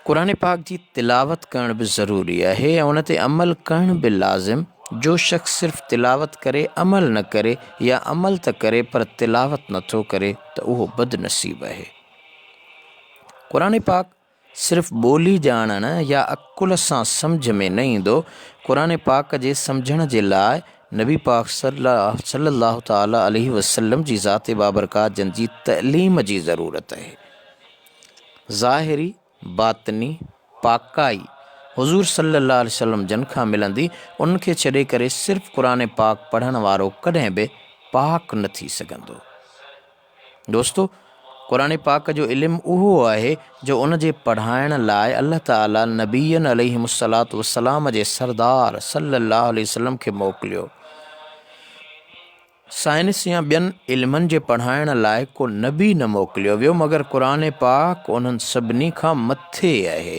قرآن پاڪ جي تلاوت ڪرڻ به ضروري آهي ۽ ان تي عمل ڪرڻ به لازم جو شخص صرف تلاوت ڪري عمل نه ڪري يا عمل ته ڪري پر تلاوت نٿو ڪري ته اهو بد نصيب آهي قرآن پاڪ صرف ٻولي ڄاڻڻ يا عقل سان سمجهه ۾ نه ايندو، قرآن پاڪ جي سمجهڻ جي لاء نبي پاڪ صلّي الله تعالٰي عليه وسلّم جي ذات بابرڪات جن جي تعليم جي ضرورت آهي. ظاهري، باطني پاڪائي حضور صلّي الله عليه وسلّم جن کان ملندي، ان کي ڇڏي ڪري صرف قرآن پاڪ پڙهڻ وارو ڪڏهن به پاڪ نه ٿي سگهندو. دوستو! قرآن پاڪ جو علم اهو آهي جو ان جي پڙهائڻ لاء الله تعالي نبين عليهم الصلوة والسلام جي سردار صلي الله عليه وسلم کي موڪليو. سائنس يا ٻين علمن جي پڙهائڻ لاء ڪو نبي نه موڪليو ويو مگر قرآن پاڪ انهن سڀني کان مٿي آهي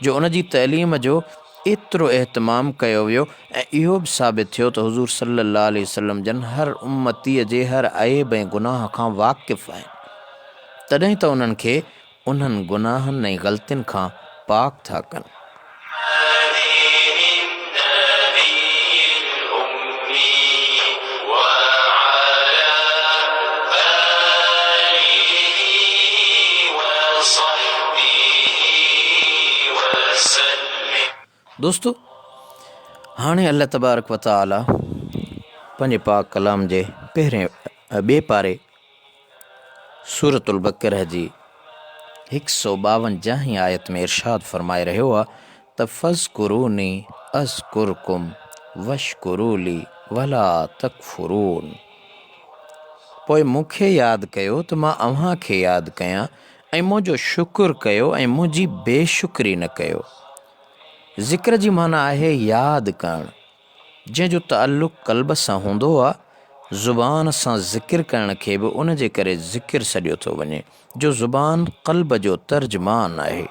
جو ان جي تعليم جو ايترو اهتمام ڪيو ويو ۽ اهو به ثابت ٿيو ته حضور صلي الله عليه وسلم جن هر امتيء جي هر عيب ۽ گناهه کان واقف آهن، تڏهن ته انهن کي انهن گناهن ۽ غلطين کان پاڪ ٿا ڪن. دوستو! هاڻي الله تبارڪ و تعالي پنهنجي پاڪ ڪلام جي پهرين ٻئي پاري سورة البقره جي هڪ سو ٻاونجاهين آيت ۾ ارشاد فرمائي رهيو آ ته فاذڪروني اذڪرڪم واشڪروا لي ولا تڪفرون پوء مون کي ياد ڪيو ته مان اوهان کي ياد ڪيان ۽ منهنجو شڪر ڪيو ۽ منهنجي بي شڪري نه ڪيو. ذڪر جي معنيٰ آهي ياد ڪرڻ. جنهن جو تعلق قلب سان هوندو آ، زبان سان ذڪر ڪرڻ کي به ان جي ڪري ذڪر سڏيو ٿو وڃي، جو زبان قلب جو ترجمان آهي.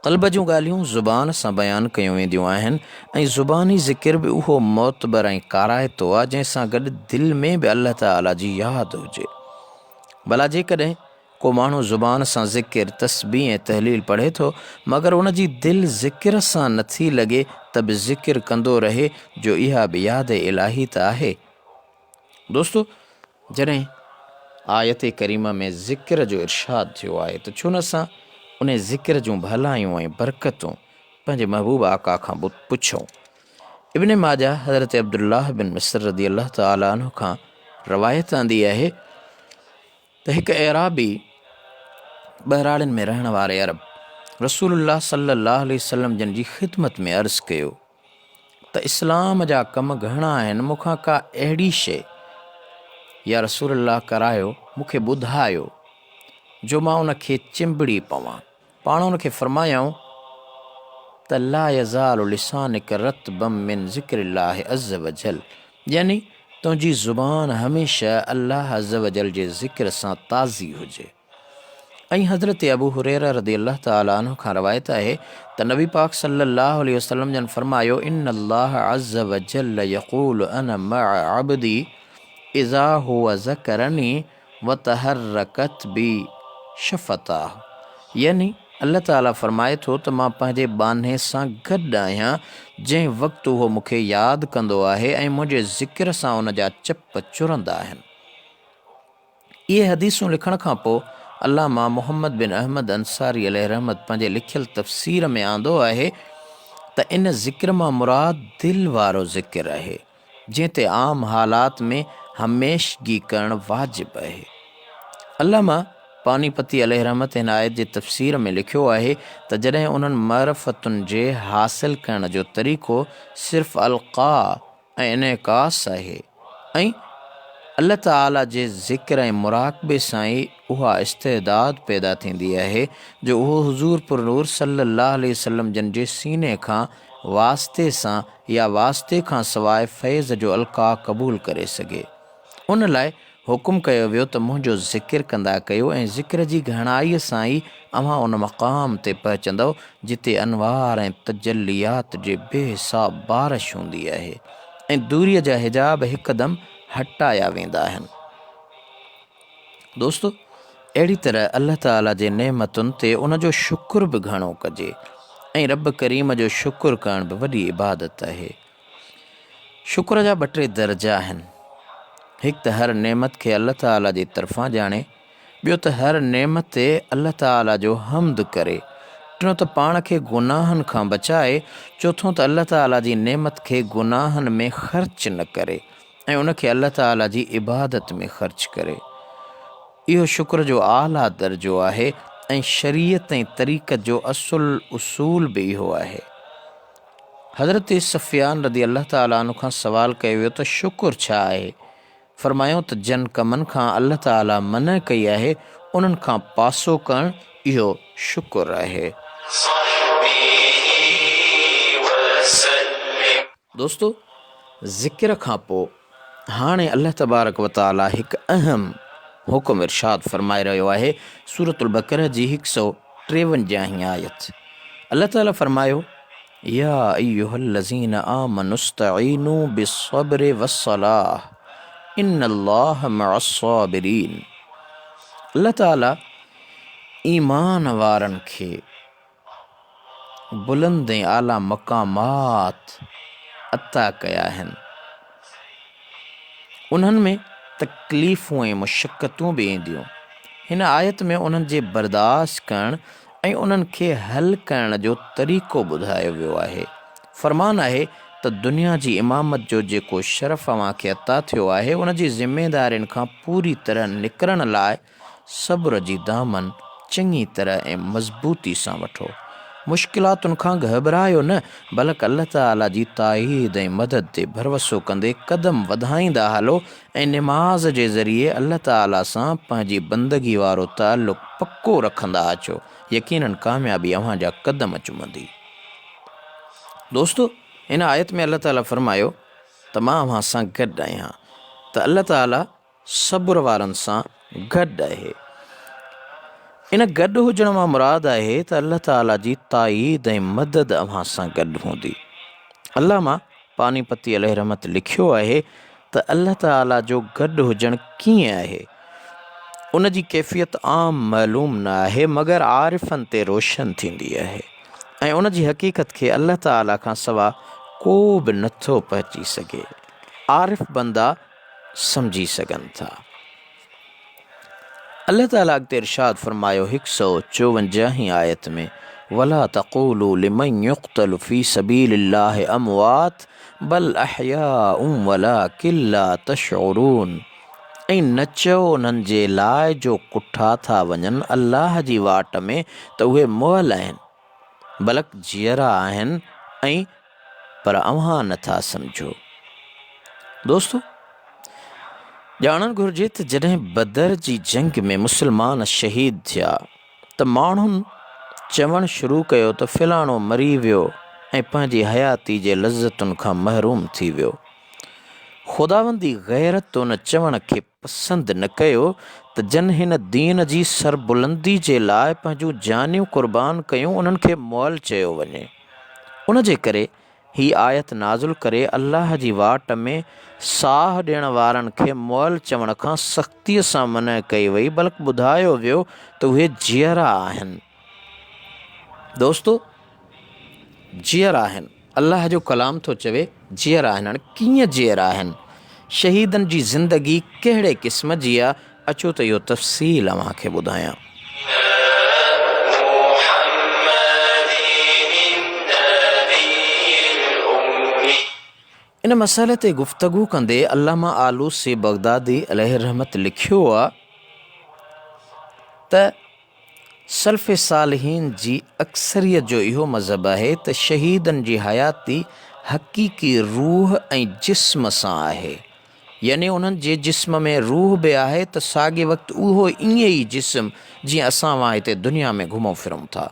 قلب جون ڳالهيون زبان سان بيان ڪيون وينديون آهن ۽ زباني ذڪر به اهو معتبر ۽ ڪارائتو آ، جنهن سان گڏ دل ۾ به الله تعاليٰ جي ياد هجي. ڀلا جيڪڏهن ڪو ماڻهو زبان سان ذڪر، تسبيح ۽ تهليل پڙهي ٿو، مگر ان جي دل ذڪر سان نٿي لڳي ته به ذڪر ڪندو رهي جو اها به ياد الاهي ته آهي. دوستو! جڏهن آيت ڪريمه ۾ ذڪر جو ارشاد ٿيو آهي ته ڇو نه اسان انهي ذڪر جون ڀلايون ۽ برڪتون پنهنجي محبوب آقا کان پڇون. ابن ماجه حضرت عبدالله بن مسر رضي الله تعالٰي عنه کان روايت آندي آهي ته هڪ اعرابي، ٻهراڙين ۾ رهڻ واري عرب، رسول الله صلي الله عليه وسلم جن جي خدمت ۾ عرض ڪيو ته اسلام جا ڪم گهڻا آهن مون کان ڪا اهڙي شيء يا رسول الله ڪرايو مون کي ٻڌايو جو مان ان کي چنبڙي پوان. پاڻ ان کي فرمايائون ته لا يزال لسانک رطبا من ذڪر الله عز وجل يعني تنهنجي زبان هميشه الله عز وجل جي ذڪر سان تازي هجي. ۽ حضرت ابو هريره رضي الله تعالٰي عنه کان روايت آهي ته نبي پاڪ صلي الله عليه وسلم جن فرمايو ان الله عز وجل يقول انا مع عبدي اذا هو ذڪرني وتحرڪت بي شفتاه يعني الله تعاليٰ فرمائي ٿو ته مان پنهنجي ٻانهي سان گڏ آهيان جنهن وقت اهو مون کي ياد ڪندو آهي ۽ منهنجي ذڪر سان ان جا چپ چرندا آهن. اهي حديثون لکڻ کان پوء علامه محمد بن احمد انصاري عليه رحمت پنهنجي لکيل تفسير ۾ آندو آهي ته ان ذڪر مان مراد دل وارو ذڪر آهي. جنهن تي عام حالات ۾ هميشگي ڪرڻ واجب آهي. علامه پانيپتي عليه رحمت هن آيت جي تفسير ۾ لکيو آهي ته جڏهن انهن معرفتن جي حاصل ڪرڻ جو طريقو صرف القاء ۽ انعڪاس آهي ۽ الله تعاليٰ جي ذڪر ۽ مراقبي سان ئي اها استعداد پيدا ٿيندي آهي جو اهو حضور پرنور صلي الله عليه وسلم جن جي سيني کان واسطي سان يا واسطي کان سواء فيض جو القاء قبول ڪري سگهي. ان لاء حڪم ڪيو ويو ته منهنجو ذڪر ڪندا ڪيو ۽ ذڪر جي گهڻائيء سان ئي اوهان ان مقام تي پهچندؤ جتي انوار ۽ تجليات جي بي حساب بارش هوندي آهي ۽ دوريء جا حجاب هڪدم هٽايا ويندا آهن. دوستو! اهڙي طرح الله تعاليٰ جي نعمتن تي ان جو شڪر به گهڻو ڪجي ۽ رب ڪريم جو شڪر ڪرڻ به وڏي عبادت آهي. شڪر جا ٻه ٽي درجا آهن. هڪ ته هر نعمت کي الله تعاليٰ جي طرفان ڄاڻي، ٻيو ته هر نعمت تي الله تعاليٰ جو حمد ڪري، ٽيون ته پاڻ کي گناهن کان بچائي، چوٿون ته الله تعاليٰ جي نعمت کي گناهن ۾ خرچ نه ڪري ۽ ان کي الله تعاليٰ جي عبادت ۾ خرچ ڪري. اهو شڪر جو اعليٰ درجو آهي ۽ شريعت ۽ طريقت جو اصل اصول به اهو آهي. حضرت سفيان رضي الله تعاليٰ عنه کان سوال ڪيو ويو ته شڪر ڇا آهي؟ فرمايائون ته جن ڪمن کان الله تعاليٰ منع ڪئي آهي انهن کان پاسو ڪرڻ اهو شڪر آهي. دوستو! ذڪر کان پوء هاڻي الله تبارڪ و تعاليٰ هڪ اهم حڪم ارشاد فرمائي رهيو آهي، سورة البقره جي هڪ سئو ٽيونجاهين آيت. الله تعاليٰ فرمايو. يا ايها الذين آمنوا استعينوا بالصبر والصلاة ان الله مع الصابرين الله تعالي ايمان وارن کي بلند ۽ اعليٰ مقامات عطا ڪيا آهن. انهن ۾ تڪليفون ۽ مشقتون به اينديون. هن آيت ۾ انهن جي برداشت ڪرڻ ۽ انهن کي حل ڪرڻ جو طريقو ٻڌايو ويو آهي. فرمان آهي ته دنيا جي امامت جو جيڪو شرف اوهان کي عطا ٿيو آهي ان جي ذميدارين کان پوري طرح نڪرڻ لاء صبر جي دامن چڱي طرح ۽ مضبوطي سان وٺو. مشڪلاتن کان گهٻرايو نه، بلڪ الله تعاليٰ جي تائيد ۽ مدد تي ڀروسو ڪندي قدم وڌائيندا هلو ۽ نماز جي ذريعي الله تعاليٰ سان پنهنجي بندگي وارو تعلق پڪو رکندا اچو، يقيناً ڪاميابي اوهان جا قدم چمندي. دوستو! هن آيت ۾ الله تعاليٰ فرمايو ته مان اوهان سان گڏ آهيان ته الله تعاليٰ صبر وارن سان گڏ آهي. ان گڏ هجڻ مان مراد آهي ته الله تعاليٰ جي تائيد ۽ مدد اوهان سان گڏ هوندي. علامه پاني پتي عليه رحمت لکيو آهي ته الله تعاليٰ جو گڏ هجڻ ڪيئن آهي؟ ان جي ڪيفيت عام معلوم نه آهي مگر عارفن تي روشن ٿيندي آهي ۽ ان جي حقيقت کي الله تعاليٰ کان سوا ڪو به نٿو پهچي سگهي. عارف بندا سمجهي سگهن ٿا. الله تعاليٰ اڳتي ارشاد فرمايو هڪ سئو چوونجاهين آيت ۾ ولا تقولوا لمن يقتل في سبيل الله اموات بل احياء ولڪن لا تشعرون ۽ نه چئو انهن جي لاء جو ڪٺا ٿا وڃن الله جي واٽ ۾ ته اهي مئل آهن بلڪ جيئرا آهن ۽ پر اوهان نه ٿا سمجهو. دوستو! ڄاڻڻ گهرجي ته جڏهن بدر جي جنگ ۾ مسلمان شهيد ٿيا ته ماڻهن چوڻ شروع ڪيو ته فلاڻو مري ويو ۽ پنهنجي حياتي جي لذتن کان محروم ٿي ويو. خداوندي غيرت ان چوڻ کي پسند نه ڪيو ته جن هن دين جي سربلندي جي لاء پنهنجون جانيون قربان ڪيون انهن کي مئل چيو وڃي. ان جي ڪري هي آيت نازل ڪري الله جي واٽ ۾ ساهه ڏيڻ وارن کي مئل چوڻ کان سختيء سان منع ڪئي وئي بلڪ ٻڌايو ويو ته اهي جيئرا آهن. دوستو! جيئرا آهن. الله جو ڪلام ٿو چوي جيئرا آهن. هاڻي ڪيئن جيئرا آهن؟ شهيدن جي زندگي ڪهڙي قسم جي آ؟ اچو ته اهو تفصيل اوهان کي ٻڌايان. ان مسئلي تي گفتگو ڪندي علامه آلوسي بغدادي عليه الرحمت لکيو آ ته سلف صالحين جي اڪثريت جو اهو مذهب آهي ته شهيدن جي حياتي حقيقي روح ۽ جسم سان آهي. يعني انهن جي جسم ۾ روح به آهي ته ساڳئي وقت اهو ائين ئي جسم جيئن اسان اوهان هتي دنيا ۾ گهمون ڦرون ٿا.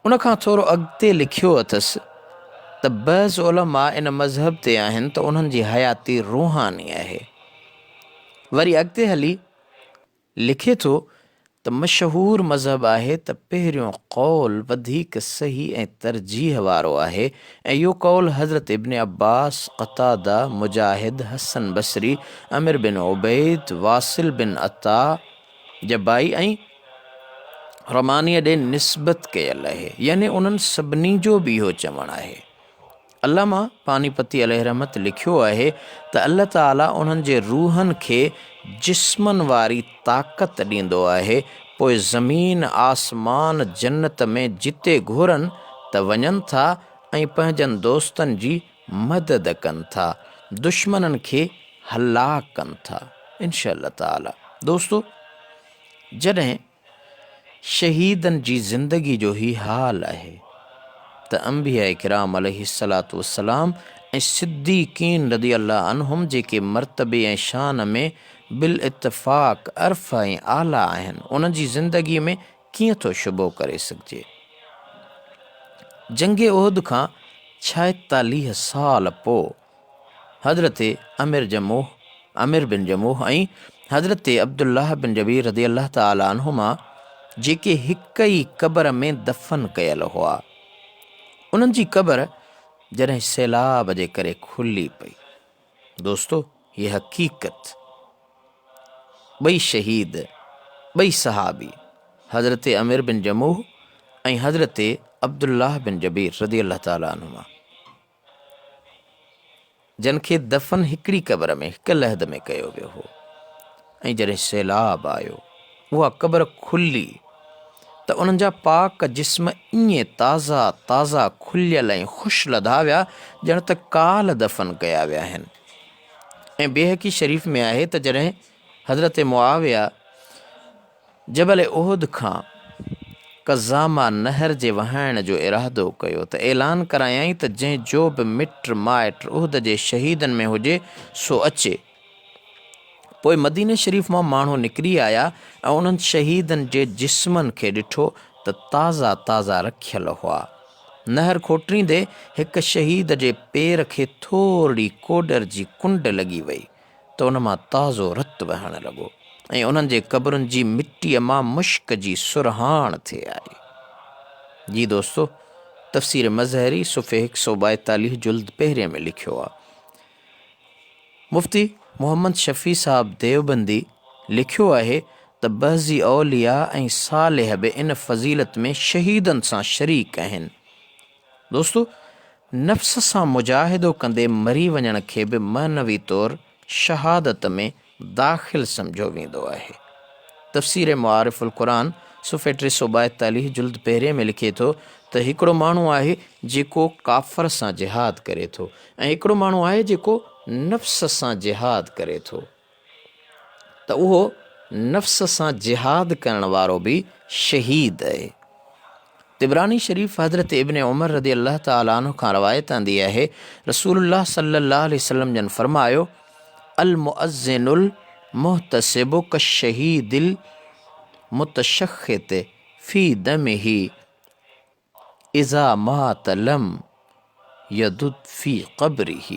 ان کان ٿورو اڳتي لکيو اٿس ته بعض علماء ان مذهب تي آهن ته انهن جي حياتي روحاني آهي. وري اڳتي هلي لکي ٿو ته مشهور مذهب آهي ته پهريون قول وڌيڪ صحيح ۽ ترجيح وارو آهي ۽ اهو قول حضرت ابن عباس، قتاده، مجاهد، حسن بصري، عمرو بن عبيد، واصل بن عطاء جبائي ۽ رمانيء ڏي نسبت ڪيل آهي يعني انهن سڀني جو به اهو چوڻ آهي. علامه پانيپتي عليه رحمت لکيو آهي ته الله تعاليٰ انهن جي روحن کي جسمن واري طاقت ڏيندو آهي پوء زمين آسمان جنت ۾ جتي گهرن ته وڃن ٿا ۽ پنهنجن دوستن جي مدد ڪن ٿا دشمنن کي هلاڪ ڪن ٿا انشاء الله تعاليٰ دوستو جڏهن شهيدن جي زندگي جو هي حال آهي ته انبياء ڪرام عليه الصلوة والسلام ۽ صديقين رضي الله عنهم جيڪي مرتبي ۽ شان ۾ بالاتفاق ارفع ۽ اعليٰ آهن انهن جي زندگي ۾ ڪيئن ٿو شبهو ڪري سگهجي. جنگ احد کان ڇائيتاليهه سال پوء حضرت عمر جموح، عمرو بن جموح، ۽ حضرت عبدالله بن جبير رضي الله تعالٰي عنهما جيڪي هڪ ئي قبر ۾ دفن ڪيل هئا. انهن جي قبر جڏهن سيلاب جي ڪري کلي پئي. دوستو هي حقيقت ٻئي شهيد ٻئي صحابي حضرت عمر بن جموح ۽ حضرت عبدالله بن جبير رضي الله تعالٰي عنهما جن کي دفن هڪڙي قبر ۾ هڪ لحد ۾ ڪيو ويو هو ۽ جڏهن سيلاب آيو اها قبر کلي ته انهن جا پاڪ جسم ائين تازا تازا کليل ۽ خوش لڌا ويا ڄڻ ته ڪالهه دفن ڪيا ويا آهن ۽ بيهقي شريف ۾ آهي ته جڏهن حضرت معاويه جبل احد کان قزامه نهر جي وهائڻ جو ارادو ڪيو ته اعلان ڪرايائين ته جنهن جو به مٽ مائٽ احد جي شهيدن ۾ هجي سو اچي. پوء مديني شريف مان ماڻهو نڪري آيا ۽ انهن شهيدن جي جسمن کي ڏٺو ته تازا تازا رکيل هئا. نهر کوٽريندي هڪ شهيد جي پير کي ٿورڙي ڪوڏر جي ڪنڊ لڳي وئي. ته ان مان تازو رت وهڻ لڳو ۽ انهن جي قبرن جي مٽيء مان مشڪ جي سرهاڻ ٿي آئي. جي دوستو! تفسير مظهري صفحي هڪ سئو ٻائيتاليهه جلد پهرين ۾ لکيو آ. مفتي محمد شفيع صاحب ديوبندي لکيو آهي ته بعضي اولياء ۽ صالح به ان فضيلت ۾ شهيدن سان شريڪ آهن. دوستو! نفس سان مجاهدو ڪندي مري وڃڻ کي به معنوي طور شهادت ۾ داخل سمجهيو ويندو آهي. تفسير معارف القرآن صفحي 342 جلد پهرين ۾ لکي ٿو ته هڪڙو ماڻهو آهي جيڪو ڪافر سان جهاد ڪري ٿو ۽ هڪڙو ماڻهو آهي جيڪو نفس سان جهاد ڪري ٿو. ته اهو نفس سان جهاد ڪرڻ وارو به شهيد اهي. طبراني شريف حضرت ابن عمر رضي الله تعالٰي عنه کان روايت آندي آهي، رسول الله صلي الله عليه وسلم جن فرمايو، المؤذن المحتسب كالشهيد المتشخط في دمه اذا مات لم يدد في قبره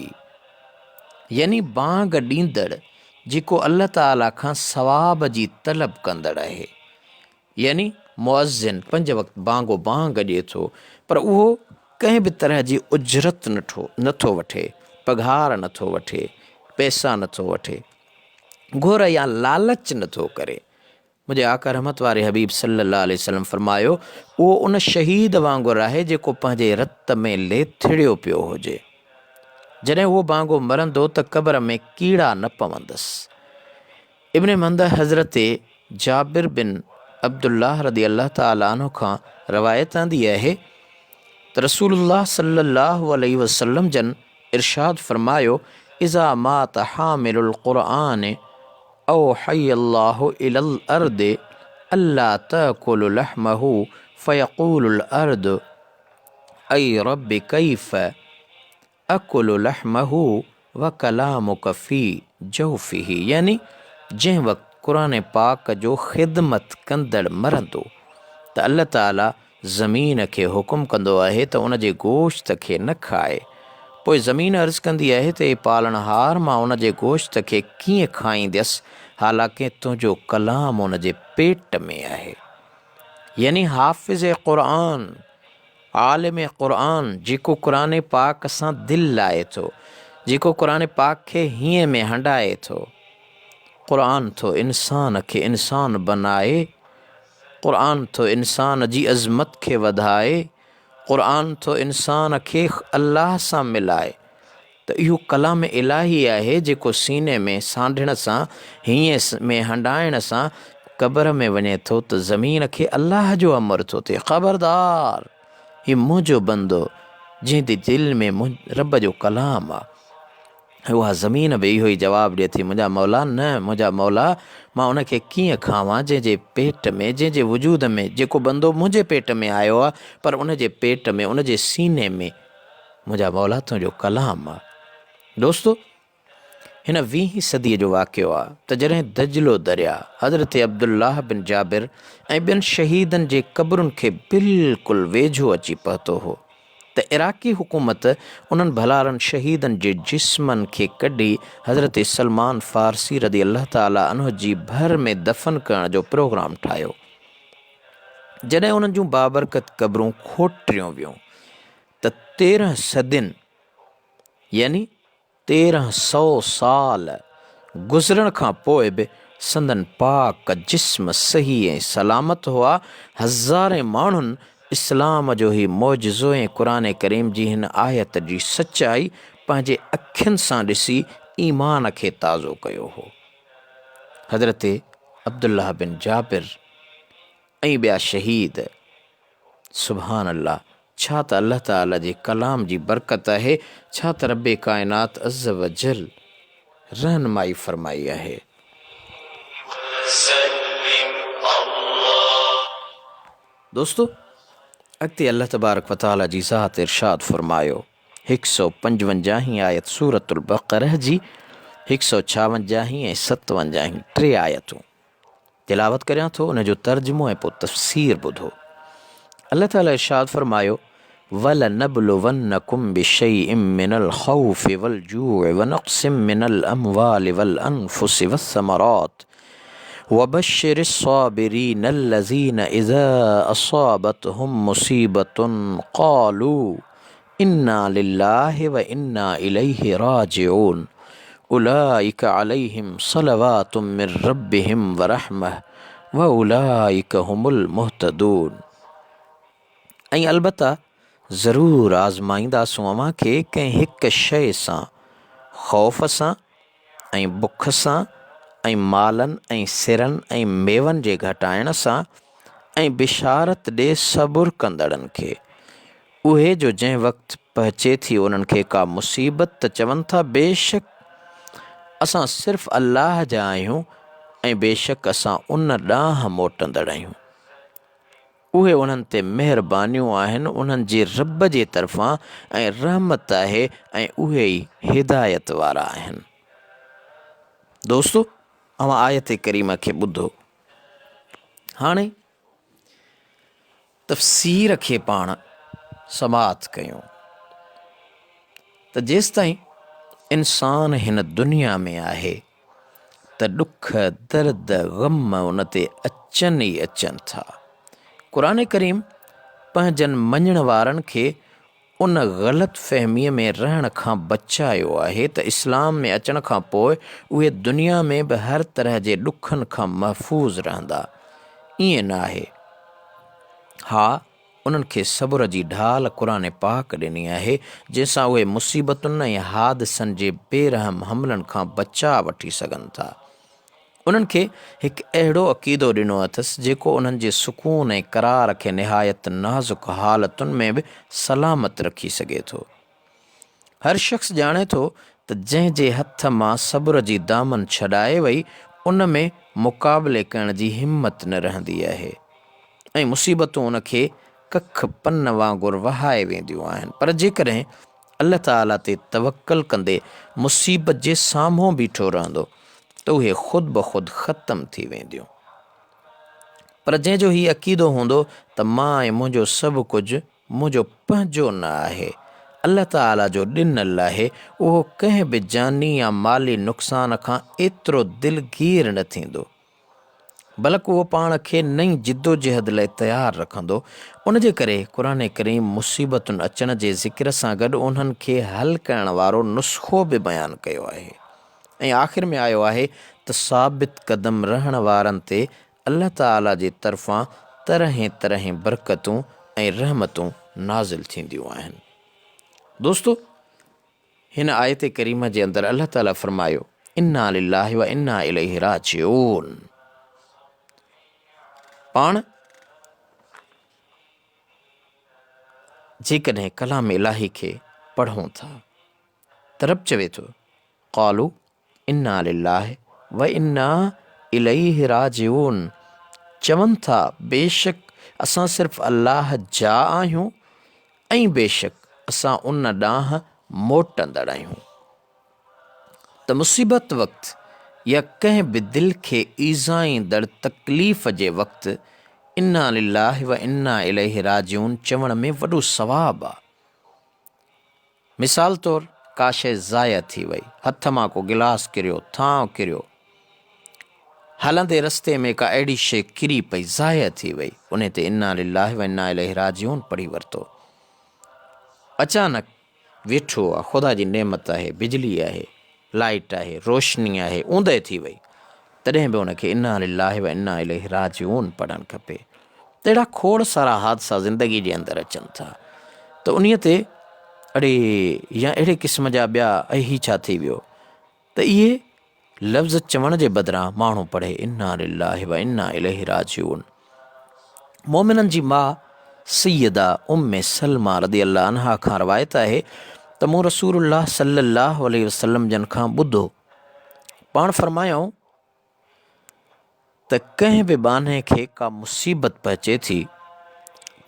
يعني بانگ ڏيندڙ جيڪو الله تعالي کان ثواب جي طلب ڪندڙ آهي يعني مؤذن پنج وقت بانگو بانگ ڏئي ٿو پر اهو ڪنهن به طرح جي اجرت نٿو نٿو وٺي پگهار نٿو وٺي پئسا نٿو وٺي گهر يا لالچ نٿو ڪري منهنجي آقا رحمت واري حبيب صلّي الله عليه وسلّم فرمايو، اهو ان شهيد وانگر آهي جيڪو پنهنجي رت ۾ ليٿڙيو پيو هجي. جڏهن اهو بانگو مرندو ته قبر ۾ ڪيڙا نه پوندس. ابن منده حضرت جابر بن عبدالله رضي الله تعالٰي عنه کان روايت آندي آهي ته رسول الله صلّي الله عليه وسلّم جن ارشاد فرمايو، اذا مات حامل القرآن اوحي الله الي الارض الا تاڪل لحمه فيقول الارض اي رب كيف اڪل لحمه وڪلامک في جوفه يعني جنهن وقت قرآن پاڪ جو خدمت ڪندڙ مرندو ته الله تعالي زمين کي حڪم ڪندو آهي ته ان جي گوشت کي نه کائي. پوء زمين عرض ڪندي آهي ته اي پالڻهار مان ان جي گوشت کي ڪيئن کائينديس حالانڪه تنهنجو ڪلام ان جي پيٽ ۾ آهي. يعني حافظ قرآن، عالم قرآن جيڪو قرآن پاڪ سان دل لائي ٿو، جيڪو قرآن پاڪ کي هينئين ۾ هنڊائي ٿو. قرآن ٿو انسان کي انسان بنائي. قرآن ٿو انسان جي عظمت کي وڌائي، قرآن ٿو انسان کي الله سان ملائي ته اهو ڪلام الاهي آهي جيڪو سيني ۾ سانڍڻ سان، هينئين ۾ هنڊائڻ سان قبر ۾ وڃي ٿو ته زمين کي الله جو امر ٿو ٿئي، خبردار! هي منهنجو بندو جنهن جي دل ۾ رب جو ڪلام آ. ۽ اها زمين به اهو ئي جواب ڏئي ٿي، منهنجا مولا، نه، منهنجا مولا، مان ان کي ڪيئن کاوان، جنهن جي پيٽ ۾، جنهن جي وجود ۾، جيڪو بندو منهنجي پيٽ ۾ آيو آهي، پر ان جي پيٽ ۾، ان جي سيني ۾، منهنجا مولا، تنهنجو ڪلام آهي. دوستو! هن ويهين صديء جو واقعو آهي ته جڏهن دجلو درياء حضرت عبدالله بن جابر ۽ ٻين شهيدن جي قبرن کي بلڪل ويجهو اچي پهتو هو، ته عراقي حڪومت انهن ڀلارن شهيدن جي جسمن کي ڪڍي حضرت سلمان فارسي رضي الله تعالٰي عنه جي ڀر ۾ دفن ڪرڻ جو پروگرام ٺاهيو. جڏهن انهن جون بابرڪت قبرون کوٽريون ويون. ته 13 صدين يعني 1300 سال گذرڻ کان پوء به سندن پاڪ جسم صحيح ۽ سلامت هئا. هزارين ماڻهن اسلام جو هي معجزو ۽ قرآن ڪريم جي هن آيت جي سچائي پنهنجي اکين سان ڏسي ايمان کي تازو ڪيو هو. حضرت عبدالله بن جابر ۽ ٻيا شهيد. سبحان الله! ڇا ته الله تعالي جي ڪلام جي برڪت آهي، ڇا ته رب ڪائنات عزّ وجل رهنمائي فرمائي آهي. دوستو! اڳتي الله تبارڪ وتعالي جي ذات ارشاد فرمايو، هڪ سئو پنجونجاهين آيت سورة البقره جي هڪ سئو ڇاونجاهين ۽ ستونجاهين ٽي آيتون. تلاوت ڪريان ٿو ان جو ترجمو ۽ پوء تفسير ٻڌو. الله تعالي ارشاد فرمايو، وَلَنَبْلُوَنَّكُمْ بِشَيْءٍ مِّنَ الْخَوْفِ وَالْجُوعِ وَنَقْصٍ مِّنَ الْأَمْوَالِ وَالْأَنفُسِ وَالثَّمَرَاتِ وَبَشِّرِ الصَّابِرِينَ الَّذِينَ إِذَا أَصَابَتْهُم مُّصِيبَةٌ قَالُوا انا لله وانا اليه راجعون اولئک عليهم صلوات من ربهم ورحمة واولئک هم المهتدون ۽ البته ضرور آزمائينداسون اوهان کي ڪنهن هڪ شيء سان خوف سان ۽ بک سان ۽ مالن ۽ سرن ۽ ميون جي گهٽائڻ سان ۽ بشارت ڏي صبر ڪندڙن کي اهي جو جنهن وقت پهچي ٿي انهن کي ڪا مصيبت ته چون ٿا بيشڪ اسان صرف الله جا آهيون ۽ بيشڪ اسان ان ڏانهن موٽندڙ آهيون. اهي انهن تي مهربانيون آهن انهن جي رب جي طرفان ۽ رحمت آهي ۽ اهي ئي هدايت وارا آهن. دوستو! اوهان آيت ڪريمه کي ٻڌو. هاڻي تفسير کي پاڻ سماعت ڪيون ته جيستائين انسان هن دنيا ۾ آهي ته ڏک درد غم ان تي اچن ئي اچن ٿا. قرآن ڪريم پنهنجن مڃڻ وارن کي ان غلط فهميء ۾ رهڻ کان بچايو آهي ته اسلام ۾ اچڻ کان پوء اهي دنيا ۾ به هر طرح جي ڏکن کان محفوظ رهندا. ائين نه آهي. ها، انهن کي صبر جي ڍال قرآن پاڪ ڏني آهي، جنهن سان اهي مصيبتن ۽ حادثن جي بي رحم حملن کان بچاء وٺي سگهن ٿا. انهن کي هڪ اهڙو عقيدو ڏنو اٿس، جيڪو انهن جي سڪون ۽ قرار کي نهايت نازڪ حالتن ۾ به سلامت رکي سگهي ٿو. هر شخص ڄاڻي ٿو ته جنهن جي هٿ مان صبر جي دامن ڇڏائي وئي، ان ۾ مقابلي ڪرڻ جي همت نه رهندي آهي ۽ مصيبتون ان کي ڪک پن وانگر وهائي وينديون آهن، پر جيڪڏهن الله تعاليٰ تي توڪل ڪندي مصيبت جي سامهون بيٺو رهندو ته اهي خود بخود ختم ٿي وينديون. پر جنهن جو هي عقيدو هوندو ته مان ۽ منهنجو سڀ ڪجهه منهنجو پنهنجو نه آهي، الله تعاليٰ جو ڏنل آهي، اهو ڪنهن به جاني يا مالي نقصان کان ايترو دلگير نه ٿيندو. بلڪ اهو پاڻ کي نئين جدوجهد لاء تيار رکندو. ان جي ڪري قرآن ڪريم مصيبتن اچڻ جي ذڪر سان گڏ انهن کي حل ڪرڻ وارو نسخو به بيان ڪيو آهي ۽ آخر ۾ آيو آهي ته ثابت قدم رهڻ وارن تي الله تعاليٰ جي طرفان طرحين طرحين برڪتون ۽ رحمتون نازل ٿينديون آهن. دوستو! هن آيت ڪريمه جي اندر الله تعالي فرمايو، انا لله و انا اليه راجعون پاڻ جيڪڏهن ڪلام الاهي کي پڙهون ٿا ته رب چوي ٿو قالو انا لله و انا اليه راجعون چون ٿا بيشڪ اسان صرف الله جا آهيون ۽ بيشڪ اسان ان ڏانهن موٽندڙ آهيون ته مصيبت وقت يا ڪنهن به دل کي ايذائيندڙ تڪليف جي وقت انا لله و انا اليه راجعون چوڻ ۾ وڏو ثواب آ. مثال طور ڪا شيء ضايع ٿي وئي، هٿ مان ڪو گلاس ڪريو، ٿانء ڪريو، هلندي رستي ۾ ڪا اهڙي شيء ڪري پئي، ضايع ٿي وئي، انهي تي انا لله و انا اليه راجعون پڙهي ورتو. اچانڪ ويٺو آ، خدا جي نعمت آهي، بجلي آهي، لائيٽ آهي، روشني آهي، اوندهه ٿي وئي، تڏهن به ان کي انا لله و انا اليه راجعون پڙهڻ کپي. ته اهڙا کوڙ سارا حادثا زندگي جي اندر اچن ٿا ته انهي تي اڙي يا اهڙي قسم جا ٻيا اي هي ڇا ٿي ويو ته اهي لفظ چوڻ جي بدران ماڻهو پڙهي انا لله و انا اليه راجعون. مؤمنن جي ماء سيده ام سلمه رضي الله عنها کان روايت آهي ته مون رسول الله صلي الله عليه وسلم جن کان ٻڌو پاڻ فرمايائون ته ڪنهن به ٻانهي کي ڪا مصيبت پهچي ٿي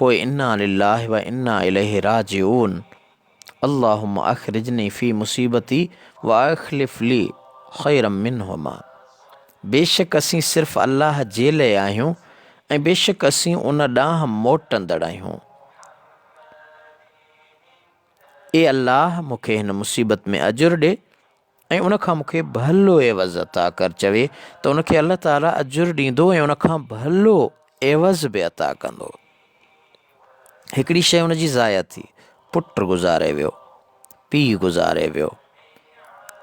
پوء انا لله و انا اليه راجعون اللهم اخرجني في مصيبتي واخلف لي خيرا منهما بيشڪ اسين صرف الله جي لئه آهيون ۽ بيشڪ اسين ان ڏانهن موٽندڙ آهيون. اي الله مون کي هن مصيبت ۾ اجر ڏي ۽ ان کان مون کي ڀلو عيوض عطا ڪر چوي ته ان کي الله تعاليٰ اجر ڏيندو ۽ ان کان ڀلو عيوض به عطا ڪندو. هڪڙي شيء ان جي ضايع ٿي، پٽ گذاري ويو، پيء گذاري ويو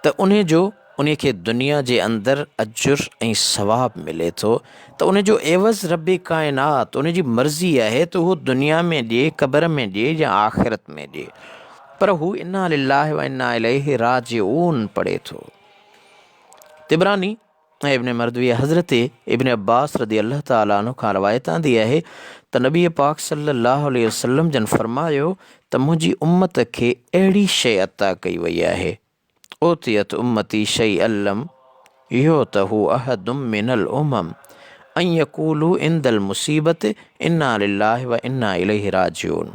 ته انهي جو انهي کي دنيا جي اندر اجر ۽ ثواب ملي ٿو ته ان جو عيوض رب ڪائنات ان جي مرضي آهي ته اهو دنيا ۾ ڏئي، قبر ۾ ڏئي يا آخرت ۾ ڏئي. پر هو انا لله و انا اليه راجعون پڙهي ٿو. طبراني ۽ ابن مردويه حضرت ابن عباس رضي الله تعالٰي عنه کان روايت آندي آهي ته نبي پاڪ صلي الله عليه وسلم جن فرمايو ته منهنجي امت کي اهڙي شيء عطا ڪئي وئي آهي اوتيت امتي شيئا لم يؤته احد من الامم ان يقولوا عند المصيبة انا لله وانا اليه راجعون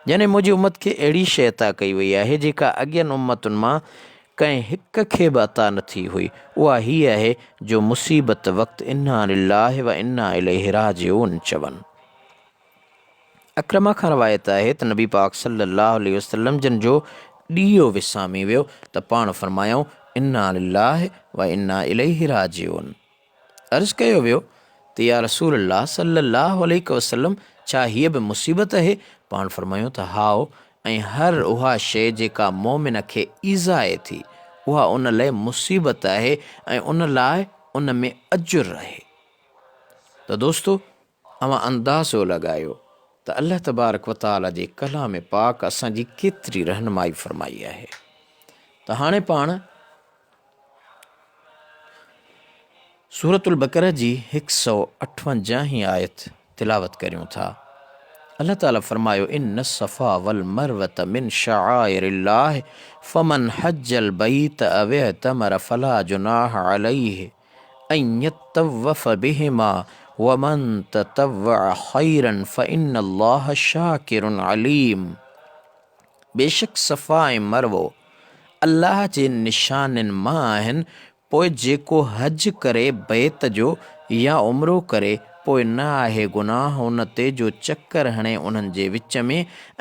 يعني منهنجي امت کي اهڙي شيء عطا ڪئي وئي آهي جيڪا اڳين امتن مان ڪنهن هڪ کي به عطا نه ٿي هئي اها هيء آهي جو مصيبت وقت انا لله وانا اليه راجعون چون. عڪرمه کان روايت آهي ته نبي پاڪ صلي الله عليه وسلم جن جو ڏيئو وسامي ويو ته پاڻ فرمايائون، انا لله و انا اليه راجعون. عرض ڪيو ويو ته يا رسول الله صلي الله عليه وسلم ڇا هيء به مصيبت آهي؟ پاڻ فرمايائون ته هائو ۽ هر اها شيء جيڪا مؤمن کي ايذائي ٿي اها ان لئه مصيبت آهي ۽ ان لاء ان ۾ اجر آهي. ته دوستو! اوهان اندازو لڳايو ته الله تبارڪ و تعالي جي ڪلام پاڪ اسان جي ڪيتري رهنمائي فرمائي آهي ته هاڻي پاڻ سورة البقره جي هڪ سؤ اٺونجاهين آيت تلاوت ڪريون ٿا. الله تعالي فرمايو ان الصفا والمروة من شعائر الله فمن حج البيت او اعتمر فلا جناح عليه ان يطوف بهما ومن تطوع خيرا فان الله شاڪر عليم بيشڪ صفا ۽ مروو الله جي نشانين مان آهن پوء جيڪو حج ڪري بيت جو يا عمرو ڪري پوء نه آهي گناهه ان تي جو چڪر هڻي انهن جي وچ ۾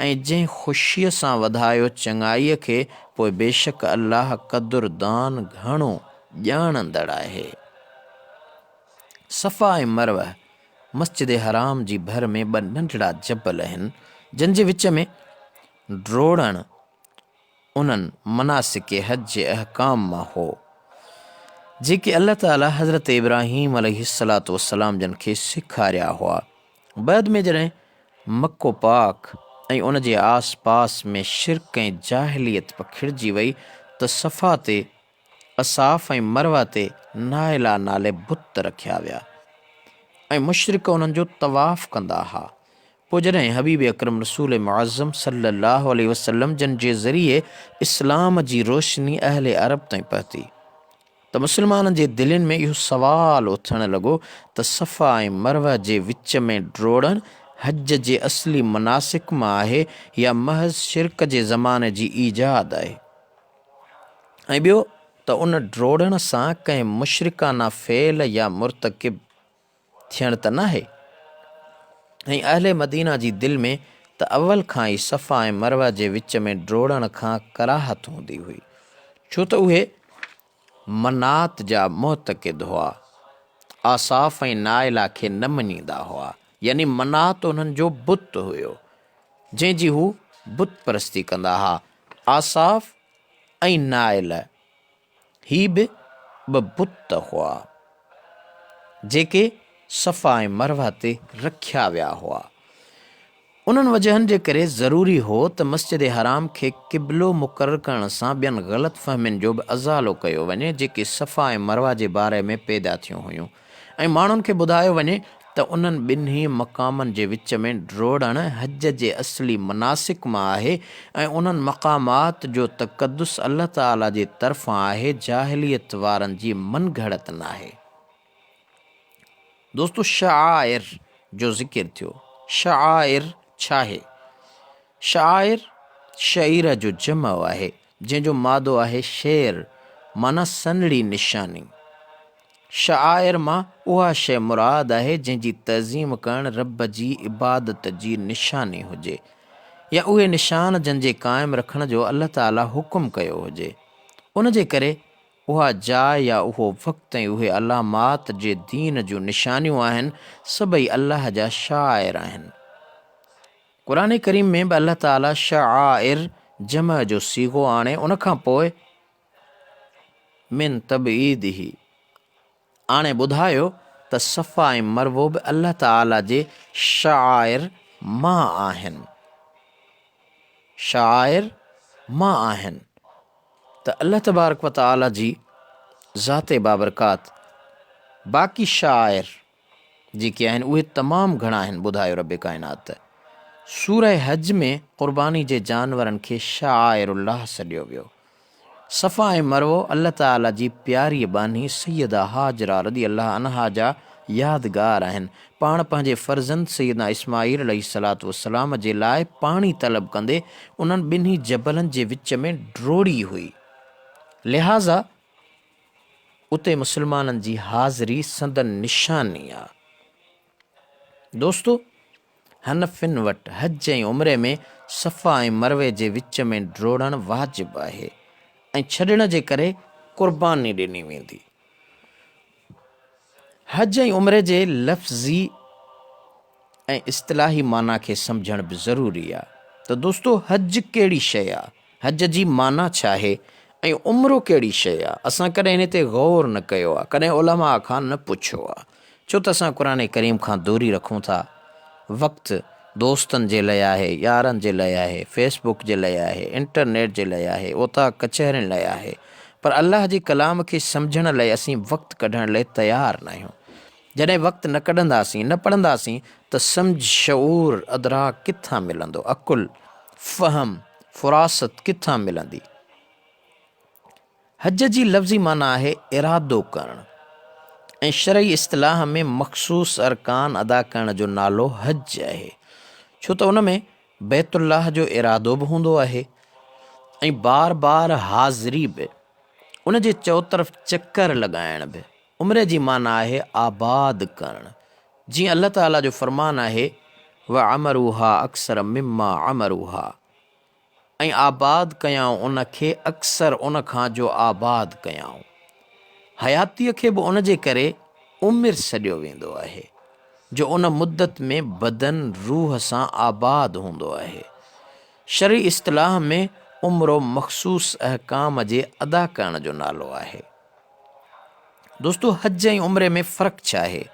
۽ جنهن خوشيء سان وڌايو چڱائيء کي پوء بيشڪ الله قدردان گهڻو ڄاڻندڙ آهي. صفا ۽ مروه مسجد حرام جي ڀر ۾ ٻه ننڍڙا جبل آهن، جن جي وچ ۾ ڊوڙڻ انهن مناسڪ حج جي احڪام مان هو، جيڪي الله تعاليٰ حضرت ابراهيم عليه الصلوة والسلام جن کي سيکاريا هئا. بعد ۾ جڏهن مڪو پاڪ ۽ ان جي آس پاس ۾ شرڪ ۽ جاهليت پکڙجي وئي ته صفا تي اصاف ۽ مروه تي نائله نالي بت رکيا ويا ۽ مشرڪ انهن جو طواف ڪندا ها. پوء جڏهن حبيب اڪرم رسول معظم صلي الله عليه وسلم جن جي ذريعي اسلام جي روشني اهل عرب تائين پهتي ته مسلمانن جي دلين ۾ اهو سوال اٿڻ لڳو ته صفا ۽ مروه جي وچ ۾ ڊوڙڻ حج جي اصلي مناسڪ مان آهي يا محض شرڪ جي زماني جي ايجاد آهي؟ ۽ ٻيو ته ان ڊوڙڻ سان ڪنهن مشرڪانه فعل يا مرتڪب ٿيڻ ته ناهي؟ ۽ اهل مدينه جي دل ۾ ته اول کان ئي صفا ۽ مروه جي وچ ۾ ڊوڙڻ کان ڪراهت هوندي هئي، ڇو ته اهي منات جا معتقد هئا، آصاف ۽ نائله کي نه مڃيندا هئا، يعني منات انهن جو بت هيو، جنهن جي هو بت پرستي ڪندا ها. آساف ۽ نائله، هي به ٻه بت هئا، جيڪي صفا ۽ مروه تي رکيا ويا هئا. انهن وجهن جي ڪري ضروري هو ته مسجد حرام کي قبلو مقرر ڪرڻ سان ٻين غلط فهمين جو به ازالو ڪيو وڃي جيڪي صفا ۽ مروه جي باري ۾ پيدا ٿيون هيون ۽ ماڻهن کي ٻڌايو وڃي ته انهن ٻنهي مقامن جي وچ ۾ ڊوڙڻ حج جي اصلي مناسڪ مان آهي ۽ انهن مقامات جو تقدس الله تعاليٰ جي طرفان آهي جاهليت وارن جي من گهڙت ناهي. دوستو شعائر جو ذڪر ٿيو شعائر ڇاهي؟ شعائر شعيره جو جمع آهي جنهن جو مادو آهي شعر معنيٰ سنهڙي نشاني. شعائر مان اها شيء مراد آهي جنهن جي تعظيم ڪرڻ رب جي عبادت جي نشاني هجي يا اهي نشان جن جي قائم رکڻ جو الله تعاليٰ حڪم ڪيو هجي ان جي ڪري اها جاء يا اهو وقت ۽ اهي علامات جي دين جون نشانيون آهن، سڀئي الله جا شعائر آهن. قرآن ڪريم ۾ به الله تعاليٰ شعائر جمع جو صيغو آڻي ان کان پوء من تبعيده آڻي ٻڌايو ته صفا ۽ مروه به الله تعاليٰ جي شعائر مان آهن. شعائر مان آهن. ته الله تبارڪ و تعالي جي ذات بابرڪات باقي شعائر جيڪي آهن اهي تمام گهڻا آهن ٻڌايو رب ڪائنات ته سوره حج ۾ قرباني جي جانورن کي شعائر الله سڏيو ويو. صفا ۽ مروه الله تعالي جي پياري ٻانهي سيده هاجره رضي الله عنها جا يادگار آهن. پاڻ پنهنجي فرزند سيدنا اسماعيل عليه الصلوة والسلام جي لاء پاڻي طلب ڪندي انهن ٻنهي جبلن جي وچ ۾ ڊوڙي هئي. لهٰذا اتي مسلمانن جي حاضري سندن نشاني آ. دوستو! حنفين وٽ حج ۽ عمري ۾ صفا ۽ مروي جي وچ ۾ ڊوڙڻ واجب آهي ۽ ڇڏڻ جي ڪري قرباني ڏني ويندي. حج ۽ عمري جي لفظي ۽ اصطلاحي معنيٰ کي سمجهڻ به ضروري آ ته دوستو حج ڪهڙي شيء آ؟ حج جي معنيٰ ڇا آهي ۽ عمرو ڪهڙي شيء آ؟ اسان ڪڏهن ان تي غور نه ڪيو آ، ڪڏهن علماء کان نه پڇيو آ، ڇو ته اسان قرآن ڪريم کان دوري رکون ٿا. وقت دوستن جي لئه آهي، يارن جي لئه آهي، فيس بڪ جي لئه آهي، انٽرنيٽ جي لئه آهي، اوطاق ڪچهرين لئه آهي، پر الله جي ڪلام کي سمجهڻ لئه اسين وقت ڪڍڻ لئه تيار ناهيون. جڏهن وقت نه ڪڍنداسين، نه پڙهنداسين ته سمجهه، شعور، ادراڪ ڪٿان ملندو؟ عقل، فهم، فراست ڪٿان ملندي؟ حج جي لفظي معنيٰ آهي ارادو ڪرڻ ۽ شرعي اصطلاح ۾ مخصوص ارڪان ادا ڪرڻ جو نالو حج آهي، ڇو ته ان ۾ بيت الله جو ارادو به هوندو آهي ۽ بار بار حاضري به، ان جي چؤطرف چڪر لڳائڻ به. عمري جي معنيٰ آهي آباد ڪرڻ، جيئن الله تعاليٰ جو فرمان آهي، وعمروها اڪثر مما عمروها ۽ آباد ڪيائون ان کي اڪثر ان کان جو آباد ڪيائون. حياتيء کي به ان جي ڪري عمر سڏيو ويندو آهي، جو ان مدت ۾ بدن روح سان آباد هوندو آهي. شرعي اصطلاح ۾ عمرو مخصوص احڪام جي ادا ڪرڻ جو نالو آهي. دوستو حج ۽ عمري ۾ فرق ڇا آهي؟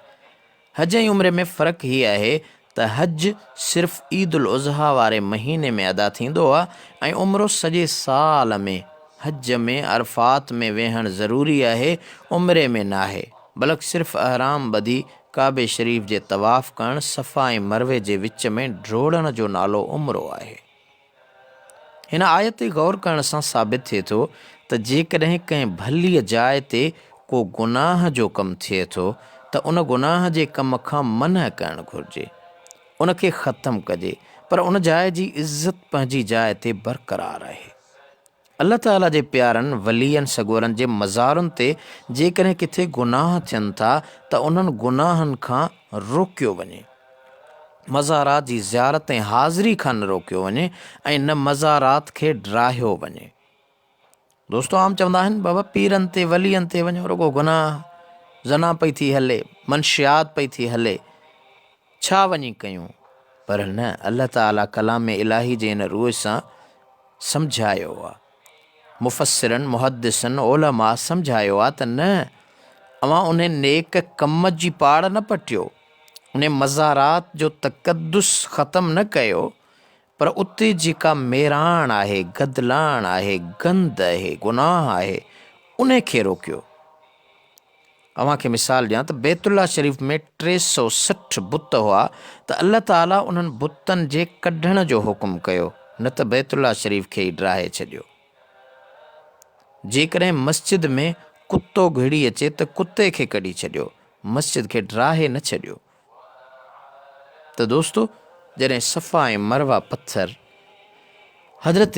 حج ۽ عمري ۾ فرق هي آهي ته حج صرف عيد الاضحيٰ واري مهيني ۾ ادا ٿيندو آهي ۽ عمرو سڄي سال ۾، حج ۾ عرفات ۾ ويهڻ ضروري آهي عمري ۾ ناهي بلڪ صرف احرام ٻڌي ڪعبي شريف جي طواف ڪرڻ صفا ۽ مروي جي وچ ۾ ڊوڙڻ جو نالو عمرو آهي. هن آيت تي غور ڪرڻ سان ثابت ٿئي ٿو ته جيڪڏهن ڪنهن ڀليء جاء تي ڪو گناهه جو ڪم ٿئي ٿو ته ان گناهه جي ڪم کان منع ڪرڻ گهرجي، ان کي ختم ڪجي، پر ان جاء جي عزت پنهنجي جاء تي برقرار آهي. الله تعاليٰ جي پيارن ولين سڳورن جي مزارن تي جيڪڏهن ڪٿي گناهه ٿين ٿا ته انهن گناهن کان روڪيو وڃي. مزارات جي زيارت ۽ حاضري کان نه روڪيو وڃي ۽ نه مزارات کي ڊاهيو وڃي. دوستو عام چوندا آهن بابا پيرن تي ولين تي وڃو رڳو گناهه، زنا پئي ٿي هلي، منشيات پئي ٿي هلي، ڇا وڃي ڪيون؟ پر نه الله تعاليٰ ڪلام الاهي جي ان روح سان سمجهايو آ. مفسرن، محدثن، علماء سمجهايو آ ته نه اوهان انهي نيڪ ڪم جي پاڙ نه پٽيو، انهي مزارات جو تقدس ختم نه ڪيو، پر اتي جيڪا ميراڻ آهي، گدلاڻ آهي، گند آهي، گناهه آهي، انهي کي روڪيو. اوهان کي مثال ڏيان ته بيت الله شريف ۾ 360 بت هئا ته الله تعاليٰ انهن بتن جي ڪڍڻ جو حڪم ڪيو نه ته بيت الله شريف کي ئي ڊاهي ڇڏيو. جيڪڏهن مسجد ۾ ڪتو گهڙي اچي ته ڪتي کي ڪڍي ڇڏيو، مسجد کي ڊاهي نه ڇڏيو. ته دوستو جڏهن صفا ۽ مروه پٿر حضرت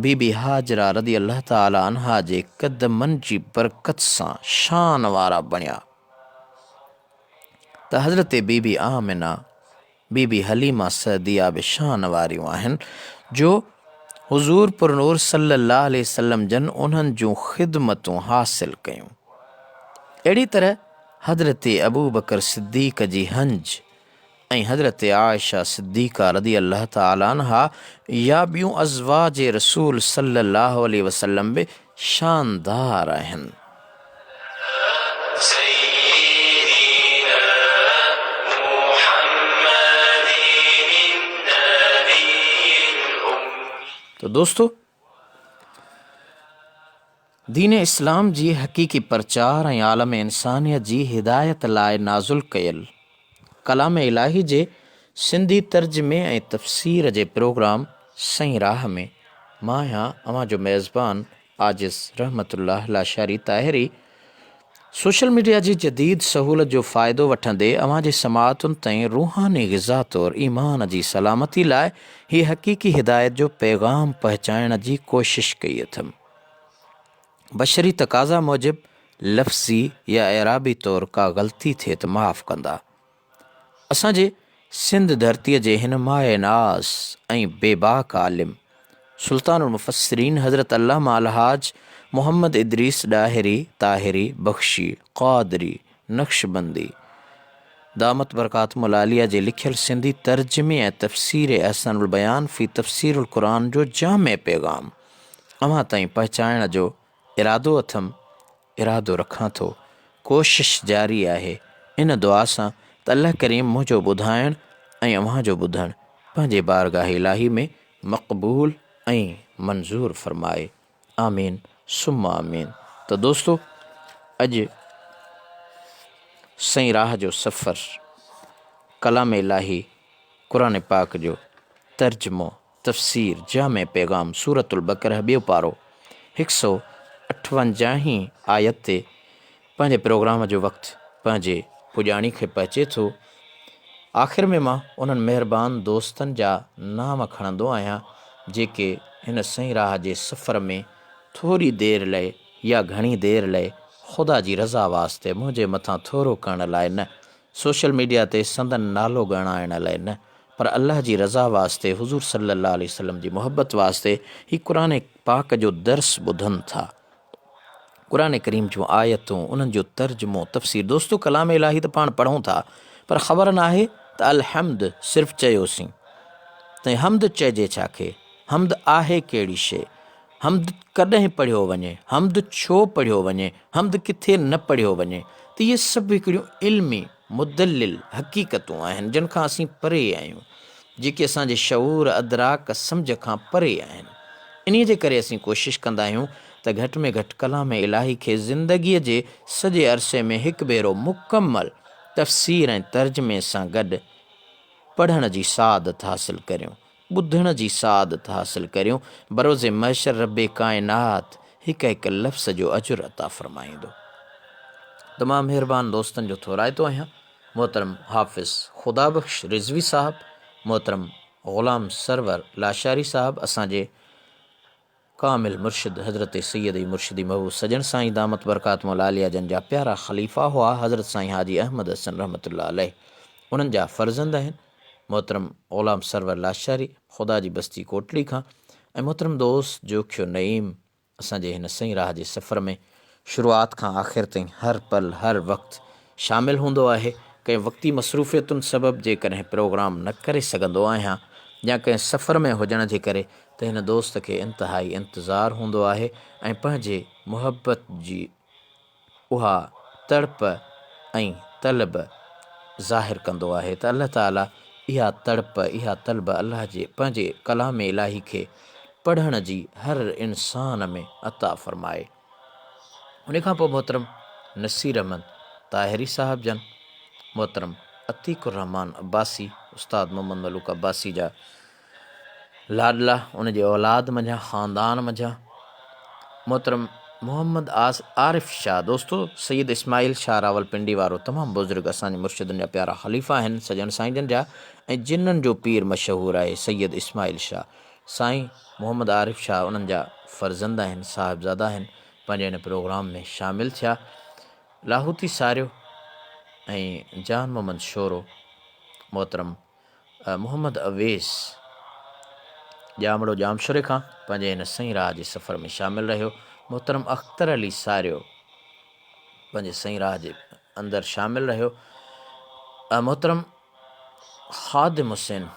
بي بي هاجره رضي الله تعالٰي عنها جي قدمن جي برڪت سان شان وارا بڻيا ته حضرت بي بي آمنه بي بي حليمه سعديه به شان واريون آهن جو حضور پرنور صلي الله عليه وسلم جن انهن جون خدمتون حاصل ڪيون. اهڙي طرح حضرت ابوبڪر صديق جي هنج ۽ حضرت عائشه صديقه رضي الله تعالٰي عنها يا ٻيون ازواج رسول صلي الله عليه وسلم به شاندار آهن. سيدنا محمد النبي الأمي. ته دوستو! دين اسلام جي حقيقي پرچار ۽ عالم انسانيت جي هدايت لاء نازل ڪيل ڪلام الاهي جي سنڌي ترجمي ۽ تفسير جي پروگرام سئين راهه ۾ مان آهيان اوهان جو ميزبان عاجز رحمت الله لاشاري طاهري سوشل ميڊيا جي جديد سهولت جو فائدو وٺندي اوهان جي سماعتن تائين روحاني غذا طور ايمان جي سلامتي لاء هي حقيقي هدايت جو پيغام پهچائڻ جي ڪوشش ڪئي اٿم. بشري تقاضا موجب لفظي يا اعرابي طور ڪا غلطي ٿئي ته معاف ڪندا. اسان جي سنڌ ڌرتيء جي هن مايه ناز ۽ بيباڪ عالم سلطان المفسرين حضرت علامه الحاج محمد ادريس ڏاهري طاهري بخشي قادري نقشبندي دامت برڪاتهم العاليه جي لکيل سنڌي ترجمي ۽ تفسير احسن البيان في تفسير القرآن جو جامع پيغام اوهان تائين پهچائڻ جو ارادو اٿم، ارادو رکان ٿو، ڪوشش جاري آهي، ان دعا سان ته الله ڪريم منهنجو ٻڌائڻ ۽ اوهان جو ٻڌڻ پنهنجي بارگاهه الاهي ۾ مقبول ۽ منظور فرمائي. آمين ثم آمين ته دوستو اڄ سئين راهه جو سفر ڪلام الاهي قرآن پاڪ جو ترجمو تفسير جامع پيغام سورة البقره ٻيو پارو هڪ سو اٺونجاهين آيت تي پنهنجي پروگرام جو وقت پنهنجي پڄاڻي کي پهچي ٿو. آخر ۾ مان انهن مهربان دوستن جا نانء کڻندو آهيان جيڪي هن سئين راهه جي سفر ۾ ٿوري دير لئه يا گهڻي دير لئه خدا جي رضا واسطي منهنجي مٿان ٿورو ڪرڻ لاء نه، سوشل ميڊيا تي سندن نالو ڳڻائڻ لئه نه پر الله جي رضا واسطي حضور صلي الله عليه وسلم جي محبت واسطي هي قرآن پاڪ جو درس ٻڌن ٿا. قرآن ڪريم جون آيتون، انهن جو ترجمو، تفسير، دوستو ڪلام الاهي ته پاڻ پڙهون ٿا پر خبر ناهي ته الحمد صرف چيوسين ته حمد چئجي ڇا کي؟ حمد آهي ڪهڙي شيء؟ حمد ڪڏهن پڙهيو وڃي؟ حمد ڇو پڙهيو وڃي؟ حمد ڪٿي نه پڙهيو وڃي؟ ته اهي سڀ هڪڙيون علمي مدلل حقيقتون آهن جن کان اسين پري آهيون، جيڪي اسان جي شعور، ادراڪ، سمجهه کان پري آهن. انهيء جي ڪري اسين ڪوشش ڪندا آهيون ته گهٽ ۾ گهٽ ڪلام الاهي کي زندگيء جي سڄي عرصي ۾ هڪ ڀيرو مڪمل تفسير ۽ ترجمي سان گڏ پڙهڻ جي سعادت حاصل ڪريون، ٻڌڻ جي سعادت حاصل ڪريون، بروز محشر رب ڪائنات هڪ هڪ لفظ جو اجر عطا فرمائيندو. تمام مهربان دوستن جو ٿورائتو آهيان. محترم حافظ خدا بخش رضوي صاحب، محترم غلام سرور لاشاري صاحب، اسان جي ڪامل مرشد حضرت سيدي مرشدي محبوب سڄڻ سائين دامت برڪاتهم العاليه جن جا پيارا خليفا هئا حضرت سائين حاجي احمد حسن رحمة الله عليه انهن جا فرزند آهن محترم غلام سرور لاشاري خدا جي بستي ڪوٽڙي کان ۽ محترم دوست جوکيو نعيم اسان جي هن سئين راهه جي سفر ۾ شروعات کان آخر تائين هر پل هر وقت شامل هوندو آهي. ڪنهن وقتي مصروفيتن سبب جيڪڏهن پروگرام نه ڪري سگهندو آهيان يا ڪنهن سفر ۾ هجڻ جي ڪري ته هن دوست کي انتهائي انتظار هوندو آهي ۽ پنهنجي محبت جي اها تڙپ ۽ طلب ظاهر ڪندو آهي ته الله تعالي اها تڙپ اها طلب الله جي پنهنجي ڪلام الاهي کي پڙهڻ جي هر انسان ۾ عطا فرمائي. ان کان پوء محترم نصير احمد طاهري صاحب جن، محترم عتيق الرحمان عباسي، استاد محمد ملوڪ عباسي جا لاڏلا، ان جي اولاد منجهان، خاندان منجهان، محترم محمد عارف شاهه، دوستو سيد اسماعيل شاهه راولپنڊي وارو تمام بزرگ اسان جي مرشدن جا پيارا خليفا آهن، سڄڻ سائين جن جا ۽ جنن جو پير مشهور آهي سيد اسماعيل شاهه. سائين محمد عارف شاهه انهن جا فرزند آهن، صاحبزادا آهن، پنهنجي هن پروگرام ۾ شامل ٿيا. لاهوتي ساريو ۽ جان محمد شورو، محترم محمد اويس ڄامڙو ڄامشوري کان پنهنجي هن سئين راهه جي سفر ۾ شامل رهيو. محترم اختر علي ساريو پنهنجي سئين راهه جي اندر شامل رهيو. محترم خادم حسين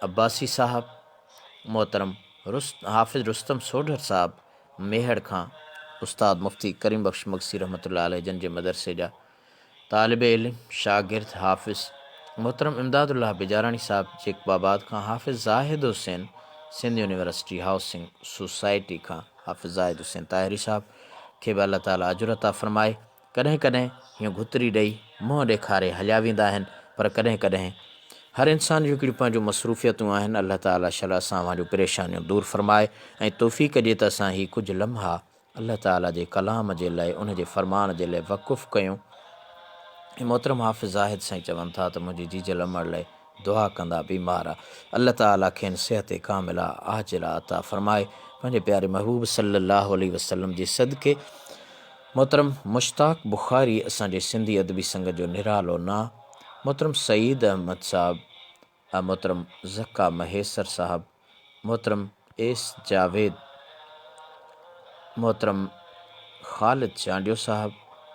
عباسي صاحب، محترم حافظ رستم سوڍر صاحب ميهڙ کان استاد مفتي ڪريم بخش مگسي رحمة الله عليه جن جي مدرسي جا طالب علم، شاگرد، حافظ محترم امداد الله بجاراڻي صاحب جيڪب آباد کان حافظ Zahid Hussain Sindh university housing society کان حافظ زاهد حسين طاهري صاحب کي به الله تعالي اجر عطا فرمائي. ڪڏهن ڪڏهن هيئن گهتري ڏئي منهن ڏيکاري هليا ويندا آهن پر ڪڏهن ڪڏهن هر انسان جون هڪڙيون پنهنجون مصروفيتون آهن الله تعالي شل اسان اوهان جون پريشانيون دور فرمائي ۽ توفيق ڏي ته اسان هي ڪجهه لمحا الله تعالي جي ڪلام جي لئه ان جي فرمان جي لئه وقف ڪيون ۽ محترم حافظ زاهد سائين چون ٿا ته منهنجي جيجل امڙ لئه دعا ڪندا بيمار آ الله تعالي کين صحت ڪامله عاجله عطا فرمائي پنهنجي پياري محبوب صلي الله عليه وسلم جي صدقي محترم مشتاق بخاري اسان جي سنڌي ادبي سنگت جو نرالو نانء محترم سعيد احمد صاحب محترم ذڪا مهيسر صاحب محترم ايس جاويد محترم خالد چانڊيو صاحب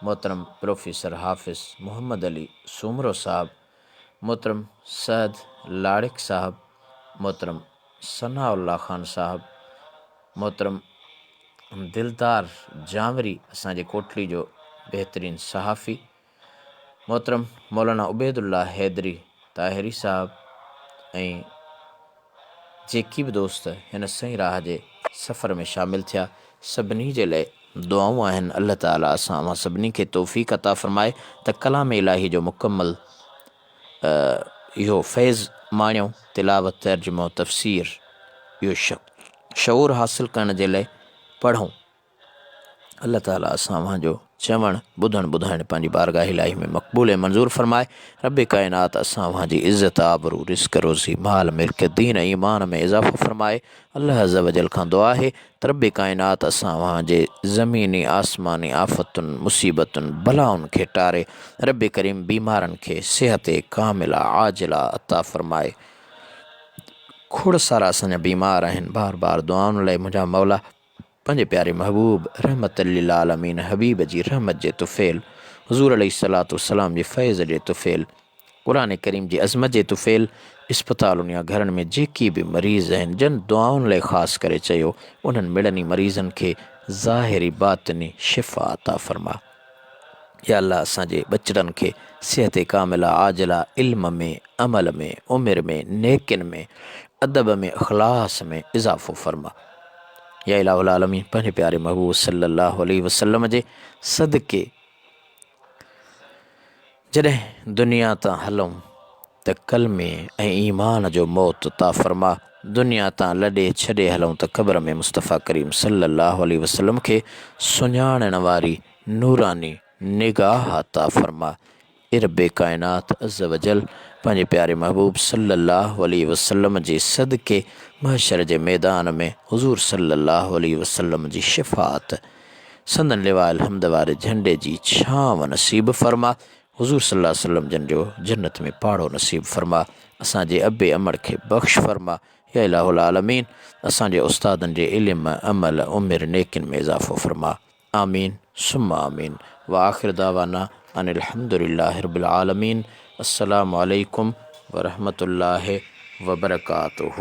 محترم پروفيسر حافظ محمد علي سومرو صاحب محترم سعد لاڙڪ صاحب محترم ثناء الله خان صاحب محترم دلدار جانوري اسان جي ڪوٽڙي جو بهترين صحافي محترم مولانا عبيد الله حيدري طاهري صاحب ۽ جيڪي به دوست هن سئين راهه جي سفر ۾ شامل ٿيا سڀني جي لئه دعائون آهن الله تعالي اسان اوهان سڀني کي توفيق عطا فرمائي ته ڪلام الاهي جو مڪمل اهو فيض ماڻيون تلاوت ترجمو تفسير اهو شعور حاصل ڪرڻ جي لئه پڙهون الله تعالي اسان اوهان جو چوڻ ٻڌڻ ٻڌائڻ پنهنجي بارگاهه الاهي ۾ مقبول ۽ منظور فرمائي رب ڪائنات اسان اوهان جي عزت آبرو رزق روزي مال ملڪيت دين ۽ ايمان ۾ اضافو فرمائي الله عز وجل کان دعا آهي ته رب ڪائنات اسان اوهان جي زميني آسماني آفتن مصيبتن بلائن کي ٽاري رب ڪريم بيمارن کي صحت ڪامله عاجله عطا فرمائي کوڙ سارا اسان جا بيمار آهن بار بار دعائن لئه منهنجا مولا پنهنجي پياري محبوب رحمت للعالمين حبيب جي رحمت جي طفيل حضور عليه الصلوة والسلام جي فيض جي طفيل قرآن ڪريم جي عظمت جي طفيل اسپتالن يا گهرن ۾ جيڪي به مريض آهن جن دعائن لئه خاص ڪري چيو انهن مڙني مريضن کي ظاهري باطني شفا عطا فرما. يا الله اسان جي ٻچڙن کي صحت ڪامله عاجله علم ۾ عمل ۾ عمر ۾ نيڪين ۾ ادب ۾ اخلاص ۾ اضافو فرما يا اله العالمين پنهنجي پياري محبوب صلي الله عليه وسلم جي صدقي جڏهن دنيا تان هلون ته ڪلمي ۽ ايمان جو موت عطا فرما دنيا تان لڏي ڇڏي هلون ته قبر ۾ مصطفيٰ ڪريم صلي الله عليه وسلم کي سڃاڻڻ واري نوراني نگاهه عطا فرما اي رب ڪائنات عز وجل پنهنجي پياري محبوب صلي الله عليه وسلم جي صدقي محشر جي ميدان ۾ حضور صلي الله عليه وسلم جي شفاعت سندن لواء الحمد واري جهنڊي جي ڇانو نصيب فرما حضور صلي الله عليه وسلم جن جو جنت ۾ پاڙو نصيب فرما اسان جي ابي امڙ کي بخش فرما يا اله العالمين اسان جي استادن جي علم عمل عمر نيڪين ۾ اضافو فرما آمين ثم آمين واخر دعوانا ان الحمد لله رب العالمين. السلام عليڪم ورحمة الله وبرڪاته.